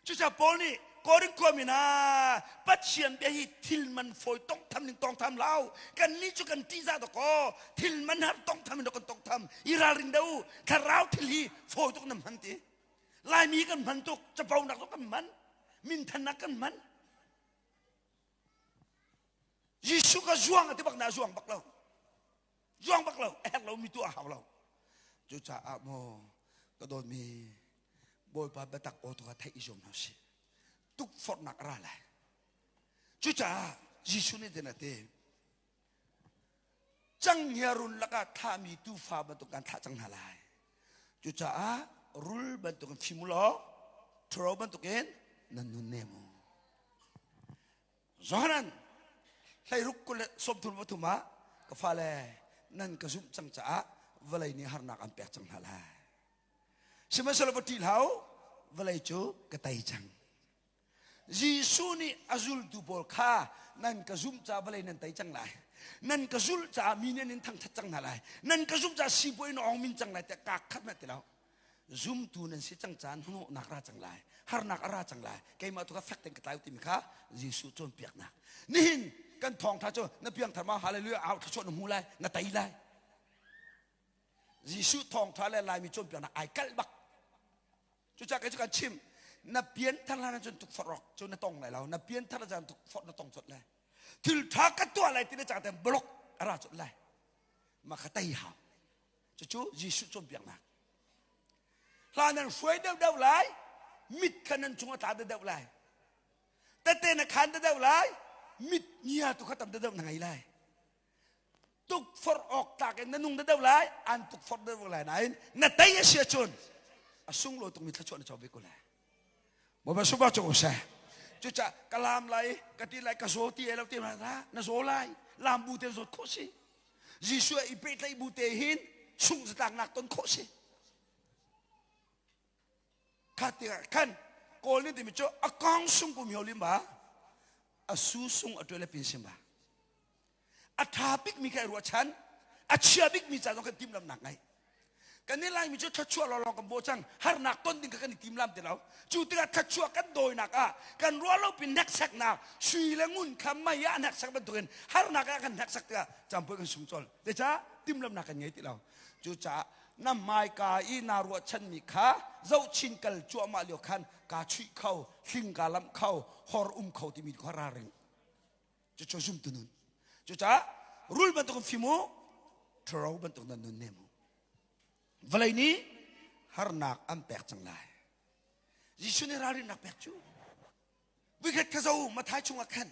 [SPEAKER 1] Cucaah Paul nih Korin khuami hna Pathian bia hi thil man fawi tongtham ning tongtham lo. Kannih cu kan ṭihzah dakaw thil man har tongtham in kan tongtham. I ralring deuh thlarau thil hi fawi tuk nan hman ti. Laimi kan hman tuk, caponak zong kan hman, minthannak kan hman. Jesuh ka zuang a ti bak na zuang bak lo. Zuang bak lo, a herh lomi tu a hau lo. Cucaah maw ka dawtmi Bawipa biatak aw tu kha theih i zuam hna usih. Tukforhnak a ra lai. Cucaah Jesuh nih tin a ti. Canghngia run lakah thlahmi tuufa bantuk kan thlah cang hna lai. Cucaah rul bantukin fim u law ṭhuro bantukin nan nun nem u. Johanan hleiruk kul le 33 ah ka fale nan ka zumh cang caah vawlei nih harnak an pek cang hna lai. Sihmanhsehlaw va ṭih hlah u, vawlei cu ka tei cang. Jesuh nih a zultu pawl kha nan ka zumh caah vawlei nan tei cang lai. Nan ka zulh caah mi nih an in thangṭhat cang hna lai. Nan ka zumh caah sibawi in awng min cang lai tiah kaa khat na ti lo. Zumtu nan si cang caan hnawhnak ra cang lai. Harnak a ra cang lai. Keimah tu kha fek tein ka tlai timi kha Jesuh cawnpiaknak. Nihin kan thawngṭha cu na piangthar ma hallelujah au thluachuah na hmu lai, na tei lai. Jesuh thawngṭha le Laimi cawnpiaknak ai kalh bak. Cucaah kei cu kan chim na pianthar hlan ahcun tukforh rawk cu na tong lai lo na pianthar caan tukforh na tong colh lai thil ṭha ka tuah lai ti na cang ten blok a ra colh lai ma kha tei hau cucu Jesuh cawnpiaknak hla nan hruai deuh deuh lai mit kha nan cung a tla deuh deuh lai tete na khan deuh deuh lai mit ngia tu kha tam deuh deuh na ngei lai tukforh awk tlak in na nung deuh lai an tukforh deuh lai nain na tei a si ahcun a sunglawi tukmi thluachuah na co ve ko lai Bawipa supa cu seh cucah ka lam lai ka ti lai ka zaw ti lo ti na na zaw lai lam bu te zawt khawh si Jesuh i pehtlaih bu te hin sungh zatlaknak ton khawh si kha tikah khan kawl nih timi cu a kong sung kum hio lim ba a su sung a tuai le pin sim ba A ṭha bikmi kha i ruahchan, a chia bikmi ca zong kan timhlamhnak ngei. Kan i Laimi cu thluachuah lawnglawng kan bawh cang, harnak ton ding kha kan i timlam ti lo. Cu tikah thluachuah kan dawinak ah kan ruah lo pin hnekseknak sui le ngun kha mei ah hneksak bantukin harnak ah kan hneksak tikah campui kan sung colh. Zeicah timhlamhnak kan ngei ti lo. Cucaah na hmaika i naa ruahchanmi kha zohchin kal cuahmah lio khan kaa chuih kho, hling kaa lamh kho, hor um kho timi kha ralring. Cucu zumtu nun. Cucaah rul bantuk in fim u, ṭhuro bantuk nan nun nem u. Vawlei nih harnak an pek cang lai. Jesuh nih ralrinnak pek cu. Vuikhat kha zo Mathai chungah khan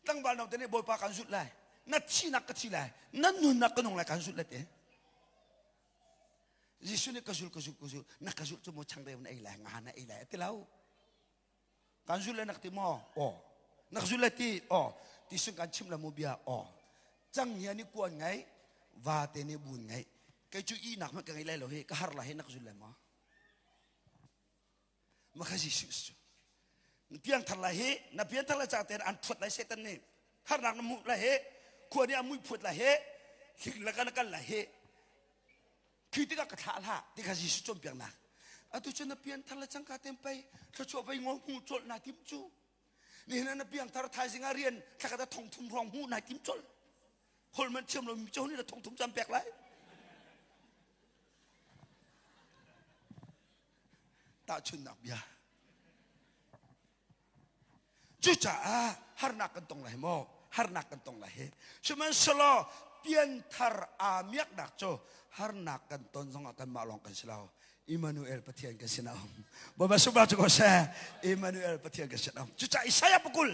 [SPEAKER 1] tlangval note nih Bawipa kan zulh lai. Na thihnak ka thi lai, na nunnak ka nung lai kan zulh lai te. Jesuh nih ka zul ka zul ka zul na ka zulh cu maw changreu na ei lai nga na ei lai a ti lo. Kan zul le nak ti maw? Aw. Nak zul le ti? Aw. Ti sung kan chim la mu bia? Aw. Cang hia ni kuan ngai, va te ni bun ngai. Kei cu i nak hmanh ka ngei lai lo hi, ka har la hi nak zul le maw? Ma kha Jesuh cu. Na piang thar lai hi, na pian thar lai ca tein an thuat lai Satan nih. Harnak na hmuh lai hi, khua nih a mui phuat lai hi, hling la kan kal lai hi. Khi tikah ka thlah hlah ti kha Jesuh cawnpiaknak. Atu cu na pianthar le cangka tem pei thluachuah vei ngol hmuh colh naa tim cu. Nihin ah na piangthar thaizing ah rian thlakhat ah thong thum hrawng hmuh naa tim colh. Holh man thiam lomi cu nih na thong thum cam pek lai. Tahchunhnak bia. Cucaah harnak kan tong lai maw? Harnak kan tong lai hi. Sihmanhsehlaw pianthar aa miaknak cu harnak kan ton zongah kanmah lawng kan si lo. Emmanuel Pathian kan sinah um. Bawipa subah cu ko seh. Emmanuel Pathian kan sinah um. Cucaah Isaiah pakul.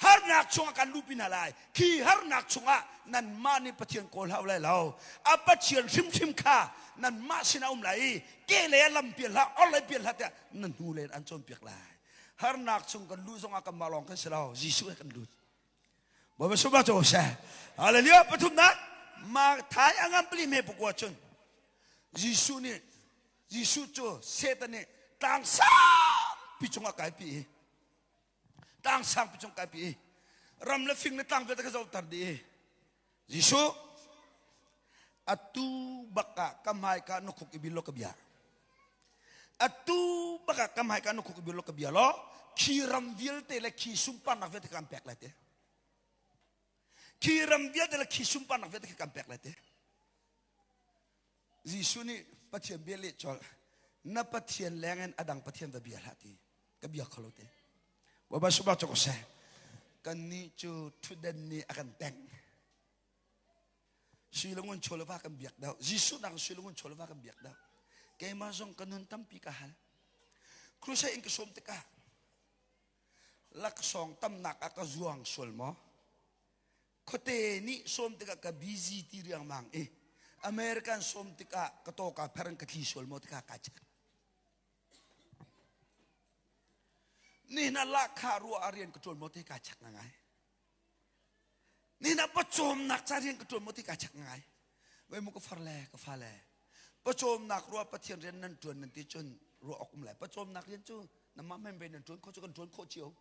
[SPEAKER 1] Harnak chungah kan luhpi hna lai. Khi harnak chungah nanmah nih Pathian kawl hau lai lo. A Pathian hrimhrim kha nanmah sinah um lai i ke lei ah lam pial hlah, or lei pial hlah tiah na hnu lei in an cawnpiak lai. Harnak chung kan luh zongah kanmah lawng kan si lo. Jesuh he kan lut. Bawipa sungah cu seh. Hallelujah. Pathumnak ma thai a ngam pali me pakua cun Jesuh nih Jesuh cu Satan nih tlang sangpi cungah kaipi i tlang sangpi cung kaipi i ram le fing le tlang vialte ka zohter dih i Jesuh atu bak ah ka hmaika na khuk i bil law ka bia atu bak ah ka hmaika na khuk i bil law ka bia law khi ram vialte le khi sunparnak vialte kan pek lai te khi ram vialte le khi sunparnak vialte kan pek lai te Jesuh nih Pathian bia leh colh na Pathian leng in adang Pathian va bia hlah ti ka bia kho lo te Bawipa subah cu ko seh kan nih cu thutden nih a kan teng sui le ngun chaw le va kan biak deuh Jesuh nak sui le ngun chaw le va kan biak deuh keimah zong ka nun tampi ka hal crusade in ka sawm tikah laksawng tamnak ah ka zuang sual maw khuate nih sawm tikah ka busy ti riangmang i American sawm tikah ka tawka pher in ka tli sual maw tikah ka check nihin ah lahkhah ruah ah rian ka ṭuan maw ti ka check ngai nihin ah pawcawmnak ca rian ka ṭuan maw ti ka check ngai wei mu ka far le ka fa le pawcawmnak ruah Pathian rian nan ṭuan nan ti cun ruah awk um lai pawcawmnak rian cu namah men ve nan ṭuan khawh cu kan ṭuan khawh cio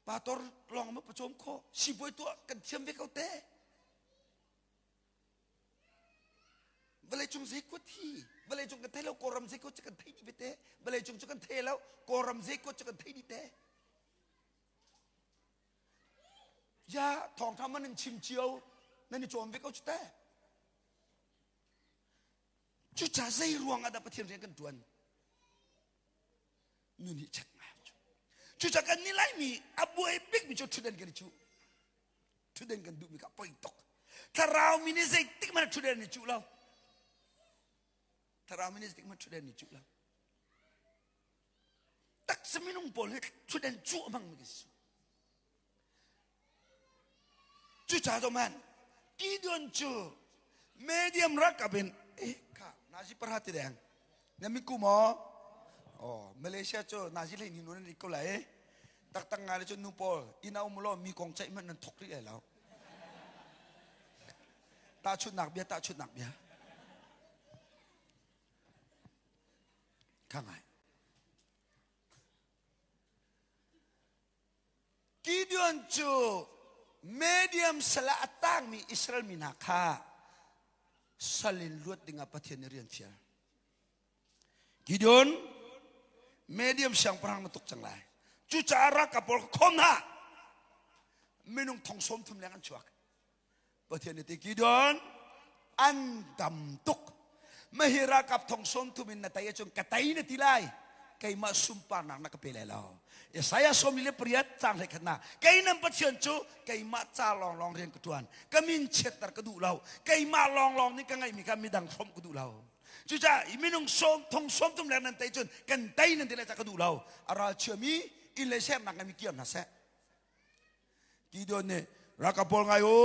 [SPEAKER 1] Pastor lawng ma pawcawm khawh sibawi tuah kan thiam ve ko te vawleicung zeikut hi vawleicung kan thei lo kawlram zeikut cu kan thei dih te vawleicung cu kan thei lo kawlram zeikut cu kan thei dih te ya thawngtha man in chim cio nan i cawm ve ko cu te cuca zei ruang ah dah Pathian rian kan tuan nun hi check ngai cu cuca kan ni laimi a buai bikmi cu ṭhutdan kan i cuh ṭhutdan kan duhmi kha poi tuk thlarau mi nih zeitik hmanh ṭhutdan i cuh lo thlarau mi nih zeitik hmanh ṭhutdan i cuh lo taksa minung pawl hi ṭhutdan cuh a hmangmi kan si Cucaah man Gideon cu medium ralkap in eh kha nazi parha ti deng na mi ku maw oh Malaysia cu nazi hlei ni nun an ko lai taktak ngai le cu nu pawl inn a um lo mi kong ceih hmanh nan thok rih lai lo tahchunhnak bia tahchunhnak bia kha ngai Gideon cu medium sal ah a tangmi Israel mi hna kha sal in luat dingah Pathian nih rian fial. Gideon medium siangpahrang na tuk cang lai. Cucaah ralkap pawl kha khawm hna. Minung thong sawm thum leng an chuak. Pathian nih ti Gideon an tam tuk mahi ralkap thong sawm thum in na tei ahcun ka tei na ti lai keimah sunparnak na ka pe lai lo Isaiah sawmi le pariat cang hlei khat na kei nan Pathian cu keimah ca lawnglawng rian ka tuan ka min chiatter ka duh lo keimah lawnglawng nih ka ngeihmi kha midang hrawmh ka duh lo cucaah minung sawm thong sawm thum leng nan tei cun kan tei nan ti lai ca ka duh lo a ral chiami inn le sernak ngeimi kir hna seh Gideon nih ralkap pawl ngai u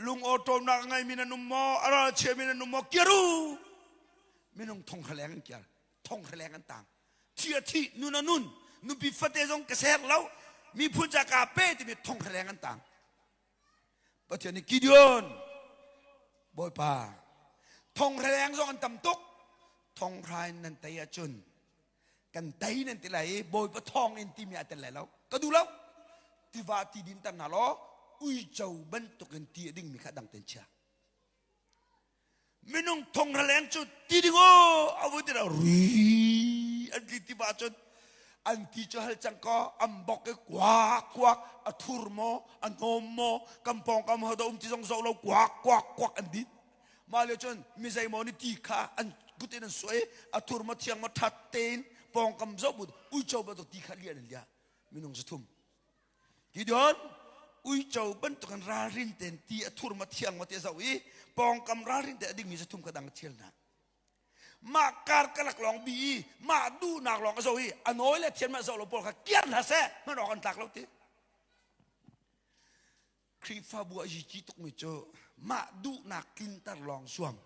[SPEAKER 1] lung awṭawmnak a ngeimi nan um maw a ral chiami nan um maw kir u minung thong khaleng an kiar thong khaleng an tang thi a thi nun a nun nupi fate zong ka ser lo miphun ca ka pe timi thong khaleng an tang Pathian nih Gideon Bawipa thong khaleng zong an tam tuk thong hra in nan tei ahcun kan tei nan ti lai i bawipa thawng in timi a tel lai lo ka duh lo tiva ti din ter hna law uico bantukin ti a dingmi kha dang ten chia minung thong raleng cu ti ding o avu ti ri an ti tiva cun an ti cu hal cang ko an bok i kuak kuak a thur maw a hnawm maw kan pawng kam ho da um ti zong zo lo kuak kuak kuak an din Mah lio cun mi zeimaw nih ti kha an kut in an suai a thur ma thiang ma that tein pawngkam zoh bu uico bantuk ti kha lian an liah minung zathum Gideon uico bantuk in ralrin tein ti a thur ma thiang ma ti a zoh i pawngkam ralrin te a dingmi zathum kha dang a thial hna. Mah karkalak lawng bi i mah duhnak lawng a zoh i a nawi le thian mah zoh lo pawl kha kiar hna seh hman awk an tlak lo ti. Khrihfabu a yici tukmi cu mah duhnak tlinter lawng zuam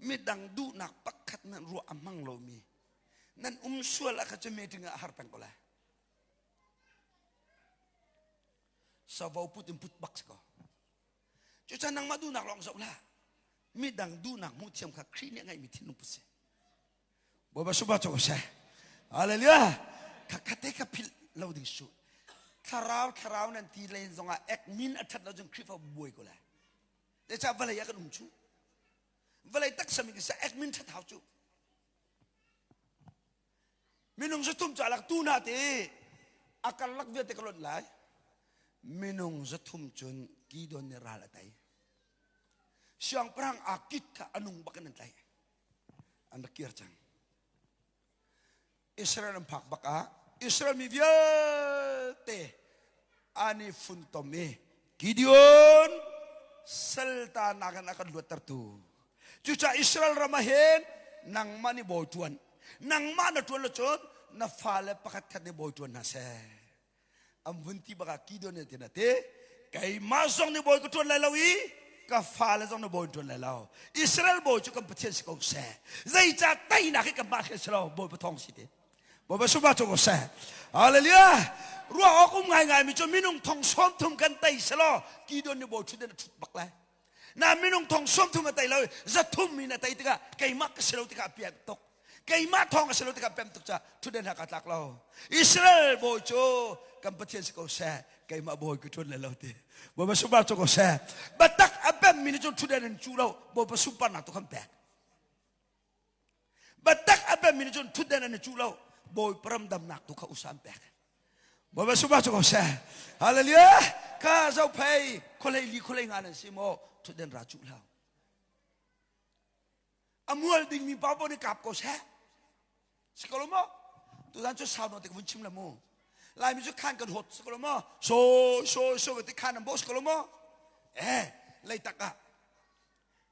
[SPEAKER 1] midang duhnak pakhat nan ruah a hmang lomi nan um sual ah kha cu meeting ah a har peng ko lai. Savo put in put bak si ko. Cucaah nangmah duhnak lawng zoh hlah. Midang duhnak hmuh thiam kha Khrih nih a ngeihmi thinlung put si. Bawipa suba cu seh. Hallelujah. Khatte kha philh lo ding su. Thlarau thlarau nan ti len zongah ek min a that lo cun Khrihfa buai ko lai. Zeicah vawlei ah kan um cu. Vawlei taksa mi sa ek min that hau cu. Minung zathum cu alak tu na te a karlak vialte ka lonh lai. Minung zathum cun Kidon nih ral a tei. Siangpahrang Akit kha a nung bak in an tlaih. An rak kir cang. Israel an phak bak ah Israel mi vialte an i funtom i Gideon saltanak in a kan luattertu. Cucaah Israel ram ah hin nangmah nih bawi ṭuan. Nangmah na ṭuan lo cun na fale pakhat khat nih bawi ṭuan hna seh. An vun ti bak ah Gideon nih tin a ti, keimah zong nih bawi ka ṭuan lai lo i ka fale zong nih bawi ṭuan lai lo. Israel bawi cu kan Pathian si ko seh. Zeicah teinak hi kanmah khi si lo, Bawipa thawng si ti. Bawipa sungah cu ko seh. Hallelujah. Ruah awk um ngaingai mi cu minung thong 30 kan tei selaw Gideon nih bawi ṭhut in a ṭhut bak lai. Na minung thong 30 a tei lo 300 mi na tei tikah keimah ka si lo tikah piak tuk. Keimah thong a si lo tikah pem tuk ca ṭhutden ha ka tlak lo. Israel bawi cu kan Pathian si ko seh. Keimah bawi ka ṭhut le lo ti. Bawipa sungah cu ko seh. Batak a pem mi nih cun ṭhutden in cu lo. Bawipa sunparnak tu kan pek. Biatak a pemmi nih cun thutden an i cuh lo. Bawipa ram damnak tu kha usa an pek. Bawipa sungah cu ko seh. Hallelujah. Kha zophei khualei li khualei nga nan si maw thutden ra cuh hlah. A mual dingmi pa paoh nih kap ko seh. Si ko lo maw? Tuzan cu sau nawn te ka vun chim la mu. Laimi cu khan kan hot si ko lo maw? So so so ti khan an bo si ko lo maw? Eh, leitak ah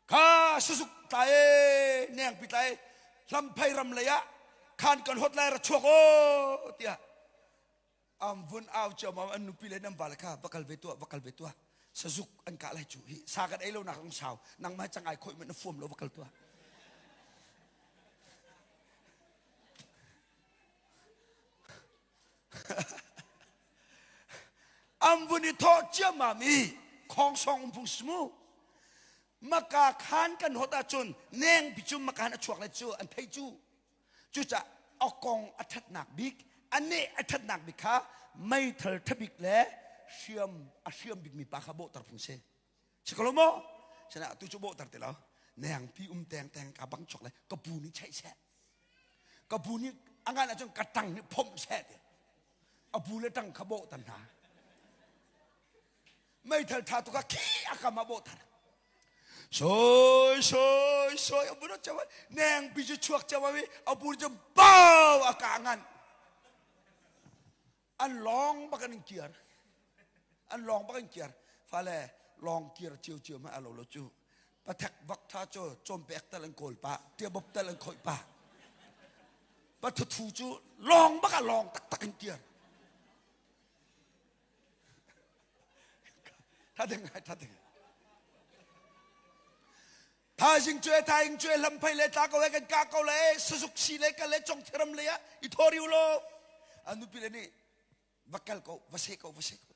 [SPEAKER 1] Kha suzuk tlai e nengpi tlai hlamphei ram lei ah khan kan hot lai ra chuak o tiah am vun au ciammam an nupi le nan vale kha va kal ve tuah va kal ve tuah sazuk an kah lai cu hi sa kan ei lo nak ang sau nangmah cangai khoi man na fuam lo va kal tuah An vun i thawh ciammam i khongsong um phung si mu. Maka khan kan hot ahcun nengpi cu makan a chuak le cu an thei cu. Cucaah a kong a ṭhatnak bik, a neh a ṭhatnak bik kha meithal ṭhabik le hriam a hriam bikmi pa kha bawhter phung si. Si ko lo maw? Sinah tu cu bawhter ti lo. Nengpi um teng teng ka bang chuak le ka pu nih cheih seh. Ka pu nih a ngan ahcun ka ṭang nih phomh seh ti. A pu le ṭang kha bawh tan hna. Meithal tha tu kha khi a kam ah bawh tar. Soi soi soi a bu chawa neng pi cu chuak chawa wi a pu cu bau a ka ngan. An long bak an kiar. An long bak an kiar. Fale long kiar cio cio ma alo lo cu. Pathek vak tha cu cawmpek tal an kawl pa, tia bop tal an khoih pa. Pathuthu cu long bak a long taktak in kiar. Tha ding ngai tha ding. Thaizing cu thaing cu lamphei le tla ko kan ka ko le sazuk si le kal le chong thiram le ah i thori u lo. An nupi le nih va kal ko va se ko va se ko.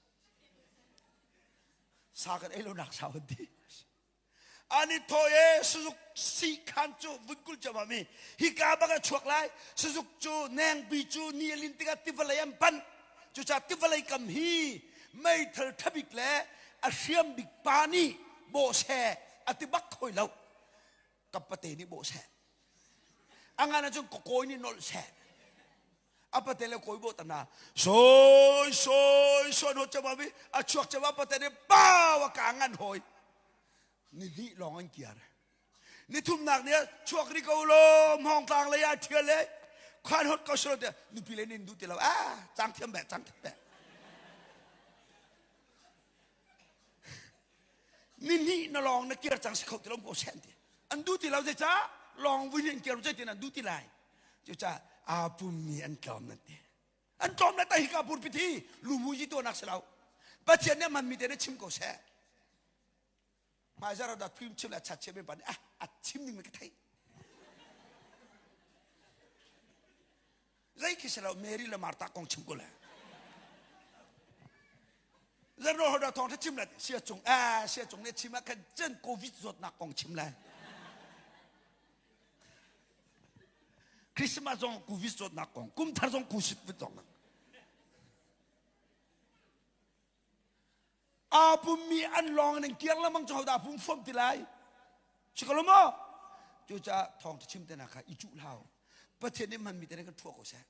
[SPEAKER 1] Sa kan ei lo nak sau an ti. An i thaw e sazuk si khan cu vunkul chama mi hika bak a chuak lai sazuk cu nengpi cu ni a lin tikah tivalei an panh cucaah tivalei kam hi meithal thabik le a hriam bik pa nih bawh seh a ti bak khoi lo ka pate nih bawh seh a ngan ahcun ka kawi nih nolh seh a pate le kawi bawh tana soi soi soi no chama bi a chuak chama pate nih pau a ka ngan hoi ni hnih lawng an kiar ni thumnak nih chuak ri ko lo hmawng tlang lei ah thial le khan hot ko selo te nupi le nin du ti lo a cang thiam be cang thiam be ni hnih na lawng na kir cang si kho ti lo ko sen ti an du ti lo zeicah? Lawng vui in kir zeitin an duh ti lai. Cucaah aa pummi an tlawm nan ti. An tlawm le tai hika purpit hi lumu yi tuahnak si lo. Pathian nih a hmanmi te nih chim ko seh. Hmaizarh ah phim chim le chat chim pa nih ah a chim ning ka theih. Zei khi si lo Mary le Martha kong chim ko le. Zero hoda thong tha chim le sia cung ah sia cung ne chim ah khan cen covid zawtnak kong chim le. Christmas zong covid zawtnak kong kum thar zong covid zawtnak. Aa pummi an lawng in an kiang lengmang cu hodah pum fuam ti lai? Si ko lo maw? Cucaah thawngṭha chim te hna kha i cuh hlah u. Pathian nih hmanmi te kan ṭhua ko seh.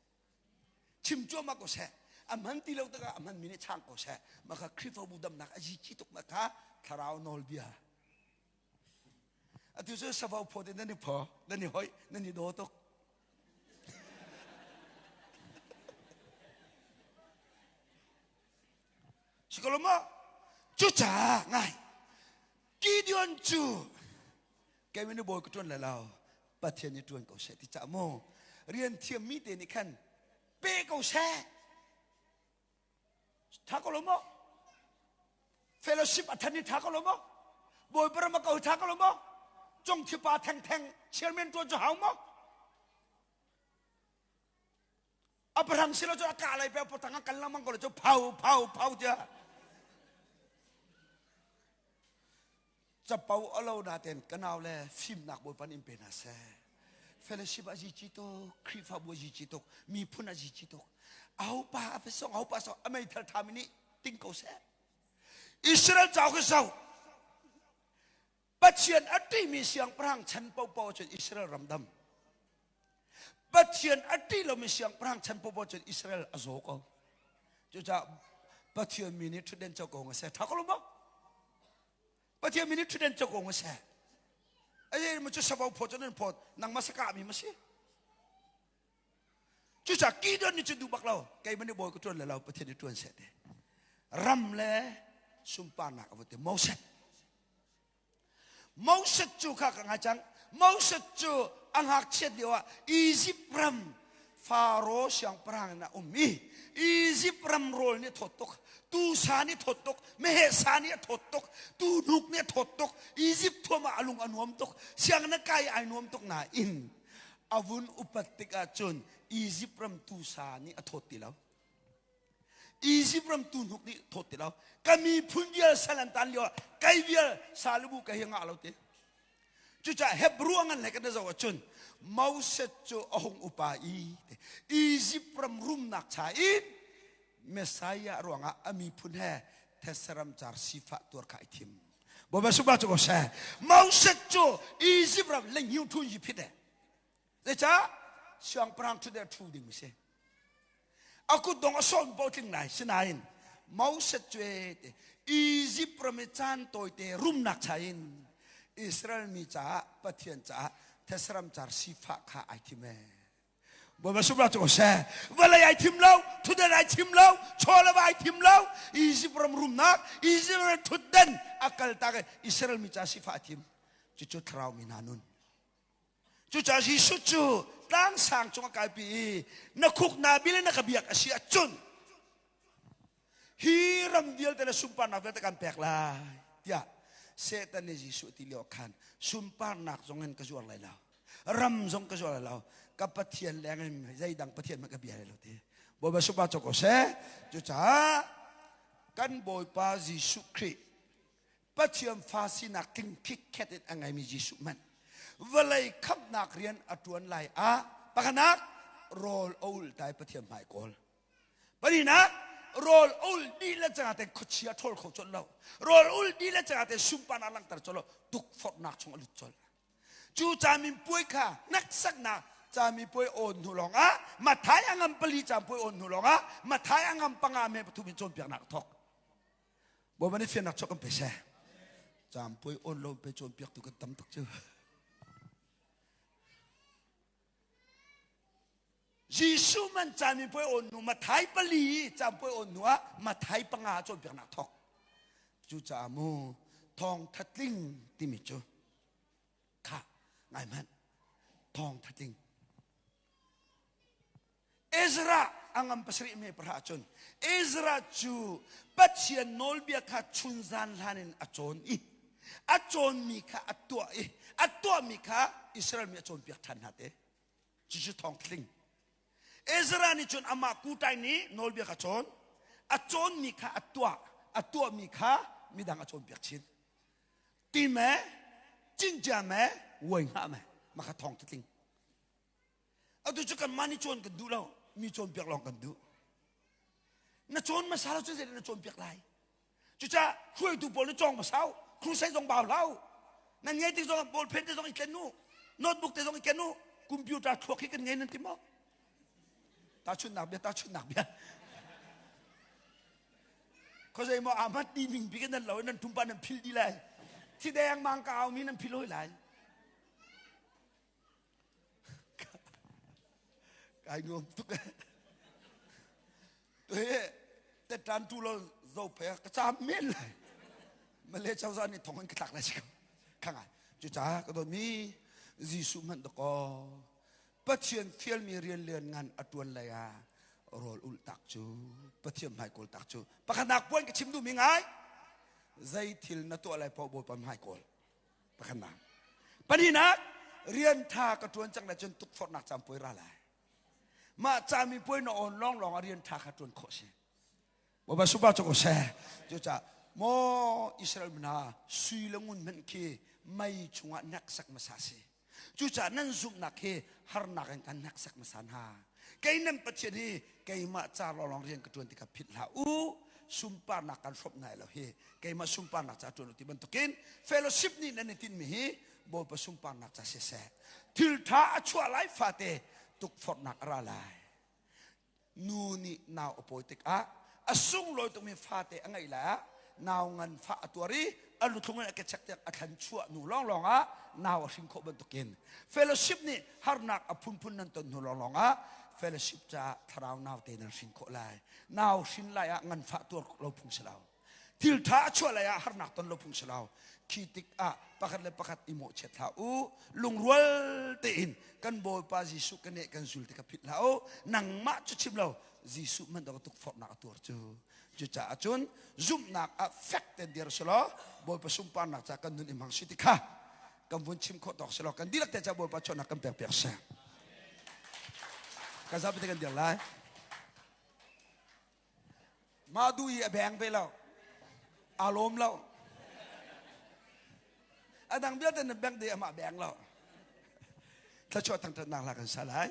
[SPEAKER 1] Chim cuahmah ko seh. A hman ti lo tikah a hmanmi nih chang ko seh. Mah kha Khrihfabu damnak a zici tuk mah kha thlarau nawlbia. Atu cu savo phawt in nan i phaw, nan i hoih, nan i daw tuk. Si ko lo maw? Cucaah ngai Gideon cu kei ni bawi ka ṭuan lai lo Pathian nih ṭuan ko seh ti cah mu rian thiammi te nih khan pe ko seh ṭha ko lo maw fellowship a than i ṭha ko lo maw bawipa ram a ko ṭha ko lo maw cung thipa thengtheng chairman ṭuan cu hau maw Abraham silo cu a kah lai pe potang a kal lengmang ko cu phau phau phau tia capo alo na ten kanau le fimnak bawipa in pe na seh fellowship a ji chi to Khrihfabu a ji chi tuk miphun a ji chi tuk au pa a song au pa song a meithal thami nih ting ko seh Israel chau khi sau Pathian a ṭihmi siangpahrang chan paohpaoh cun Israel ram dam. Pathian a ṭih lomi siangpahrang chan paohpaoh cun Israel a zaw ko. Cucaah Pathian mi nih ṭhutden co ko nga seh. Ṭha ko lo maw? Pathian mi nih ṭhutden co ko nga seh. Ai mu cu savo phawt cun an phawt nangmah saka mi ma si. Cucaah Gideon nih cun duh bak lo. Keimah nih bawi ka ṭuan le lo Pathian nih ṭuan seh ti. Ram le sunparnak a va ti Moses. Moses cu kha ka ngai cang. Moses cu a ngakchiat lio ah Egypt ram Faro siangpahrang in a um i Egypt ram rawl nih a thawt tuk, tuusa nih a thawt tuk, meheh sa nih a thawt tuk, tuhnuk nih a thawt tuk, Egypt thuam ah a lung a nuam tuk, sianginn a kai ai nuam tuk nain a vun upat tikah cun Egypt ram tuusa nih a thawt ti lo. Egypt ram tuhnuk nih thawt ti lo. Ka miphun vial sal an tan lio ah kai vial salubu ka hi ngah lo ti. Cucaah Hebrew a ngan hlei kan zoh ahcun Moses cu a hung upa i Egypt ram rumnak cha in Messiah ruangah a miphun he thetse ram car sifah tuar kha ai thim. Bawipa sungah cu ko seh. Moses cu Egypt ram lenghiu thun yi phit e. Zeicah siangpahrang ṭhut e ṭhu ding si. A kut dong a sawn po tling lai sinain Moses cu e te Egypt ram i caan tawite rumnak cha in Israel mi caah Pathian caah thetse ram car sifah kha ai thim e. Bawipa sunglah cu seh. Vawlei ai thim lo, thutden ai thim lo, chawlava ai thim lo. Egypt ram rumnak, Egypt ram thutden a kal tak i Israel mi ca sifah a thim. Cucu thlarau mi hna nun. Cucaah Jesuh cu tlang sang cung a kaipi i na khuk na bil in na ka biak a si ahcun hi ram vialte le sunparnak vialte kan pek lai tiah Satan nih Jesuh ti lio khan sunparnak zong in ka zuar lai lo ram zong ka zuar lai lo ka Pathian leng in zeidang Pathian hmanh ka bia lai lo ti Bawipa sunpar cawk ko seh cucaah kan Bawipa Jesuh Khrih Pathian fa sinak tling khitkhet in a ngeimi Jesuh hmanh vawlei khamhnak rian a ṭuan lai ah pakhatnak rawl a ul tai Pathian hmai kawl Pahnihnak, rawl ul dih le cangah te khuachia ṭhawl kho colh lo. Rawl ul dih le cangah te sunparnak langhter colh lo. Tukforhnak chung a lut colh. Cu caminpuai kha hneksaknak camipuai awn hnu lawngah Mathai a ngam pali caampuai awn hnu lawngah Mathai a ngam panga me pathum in cawnpiaknak a thawk. Bawipa nih fiannak chuak kan pe seh. Caampuai awn lo pe cawnpiaktu kan tam tuk cu. Jesuh man camipuai awn hnu Mathai pali campuai awn hnu ah Mathai panga cawnpiaknak thawk. Cucaah mu thawngtha tling timi cu kha ngai hmanh. Thawngtha tling. Ezra a ngam pasarih me pahra cun Ezra cu Pathian nawlbia kha chunzan hlan in a cawn i a cawnmi kha a tuah i a tuahmi kha Israel mi a cawnpiak ṭhan hna te. Cucu thawng tling. Ezra nih cun amah kutai nih nawlbia kha cawn, a cawnmi kha a tuah, a tuahmi kha midang a cawnpiak chin. Ti me, cincia me, uai hngah me, mah kha thawng tling. Atu cu kanmah nih cawn kan duh lo, mi cawnpiak lawng kan duh. Na cawn hmasa lo cun zeidah na cawnpiak lai? Cucaah hruaitu pawl nih cawng hmasa u, crusade zong bau hlah u. Nan ngei tik zong ballpen te zong i tlen u, notebook te zong i ken u, computer thluak hi kan ngei nan ti maw? Tahchunhnak bia, tahchunhnak bia. Khuazei maw ahmat ti ning bi nan lo nan tumpa nan phil di lai. Thi deng mang ka au mi nan phil hoi lai. Kai nuam tuk eh. Tuhi te tan tu lo zo phe ka cham men lai. Malay cozah nih thong in ka tlak lai si ko. Khanga. Cucaah ka dawt mi Jesuh hmanh dakaw Pathian fialmi rian lian ngan a tuan lai ah rawl ulh tak cu Pathian hmai kawl tak cu pakhatnak puan ka chim duhmi ngai zei thil na tuah lai paoh Bawipa hmai kawl Pakhatnak. Pahnihnak, rian tha ka tuan cang lai cun tukforhnak caan puai ra lai. Mah cami puai na on lawng lawng ah rian tha kha tuan khawh si. Bawipa supa cu ko seh. Cucaah maw Israel hna sui le ngun hmanh khi mei chungah hneksak hmasa si. Cucaah nan zumhnak hi harnak in kan hneksak hmasa hna. Kei nan Pathian hi keimah ca lawnglawng rian ka ṭuan ti kha philh hlah u. Sunparnak kan hrawmh hna lo hi keimah sunparnak ca ṭuan u ti bantukin fellowship nih nan i tinhmi hi Bawipa sunparnak ca siseh. Thil ṭha a chuah lai fate tukforhnak a ra lai. Nu nih nau a pawi tikah a sunglawi tukmi fate a ngeih lai ah nau nganfah a tuar i a luthlung in a kechek tiang a thlan chuah hnu lawnglawng ah nau a hrin khawh bantukin fellowship nih harnak a phunphun nan ton hnu lawnglawng ah fellowship caah thlarau naute nan hrin khawh lai. Nau hrin lai ah nganfah tuar lo phung si lo. Thil ṭha a chuah lai ah harnak ton lo phung si lo. Khi tikah pakhat le pakhat i mawhchiat hlah u. Lungrual tein kan Bawipa Jesuh kan eh kan zul ti kha philh hlah u. Nangmah cu chim lo, Jesuh hmanh dawh tukforhnak a tuar cu. Cucaah cun zumhnak ah fek tein dir si law Bawipa sunparnak ca kan nun i hmang si ti kha kan vun chim khawh tawk si law kan dihlak te ca Bawipa chawnhnak kan pek piak seh. Kan zapi te kan dir lai. Mah du i a beng ve lo. Aa lawm lo. A dang vialte na beng dih amah beng lo. Thluachuah thangṭhatnak hla kan sa lai.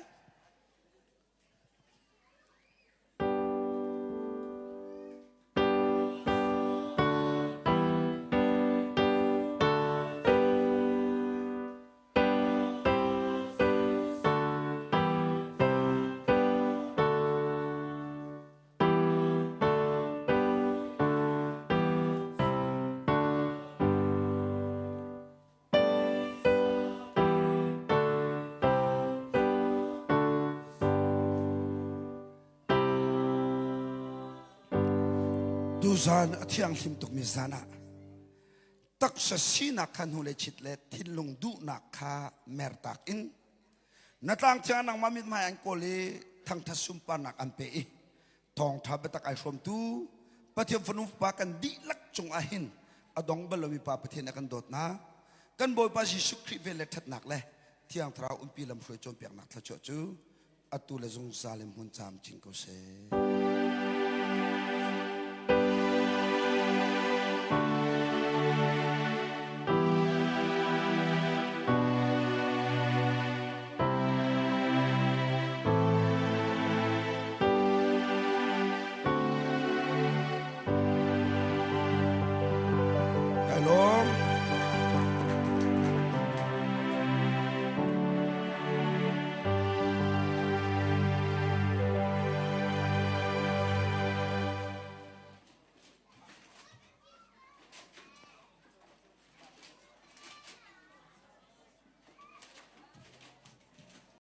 [SPEAKER 1] Tuzan a thianghlim tukmi zan ah taksa sinak kha hnulei chit le thinlung duhnak kha mertak in na tlang thiang nangmah mithmai an kawl i thangthat sunparnak an pe i thawngtha biatak ai hrawmtu Pathian fanu fapa kan dihlak cung ah hin a dong bal lomi pa Pathian a kan dawtnak kan Bawipa Jesuh Khrih vel le ṭhatnak le Thiang Thlarau umpi lamhruai cawnpiaknak thluachuah cu atu le zungzal in hmun camcin ko seh.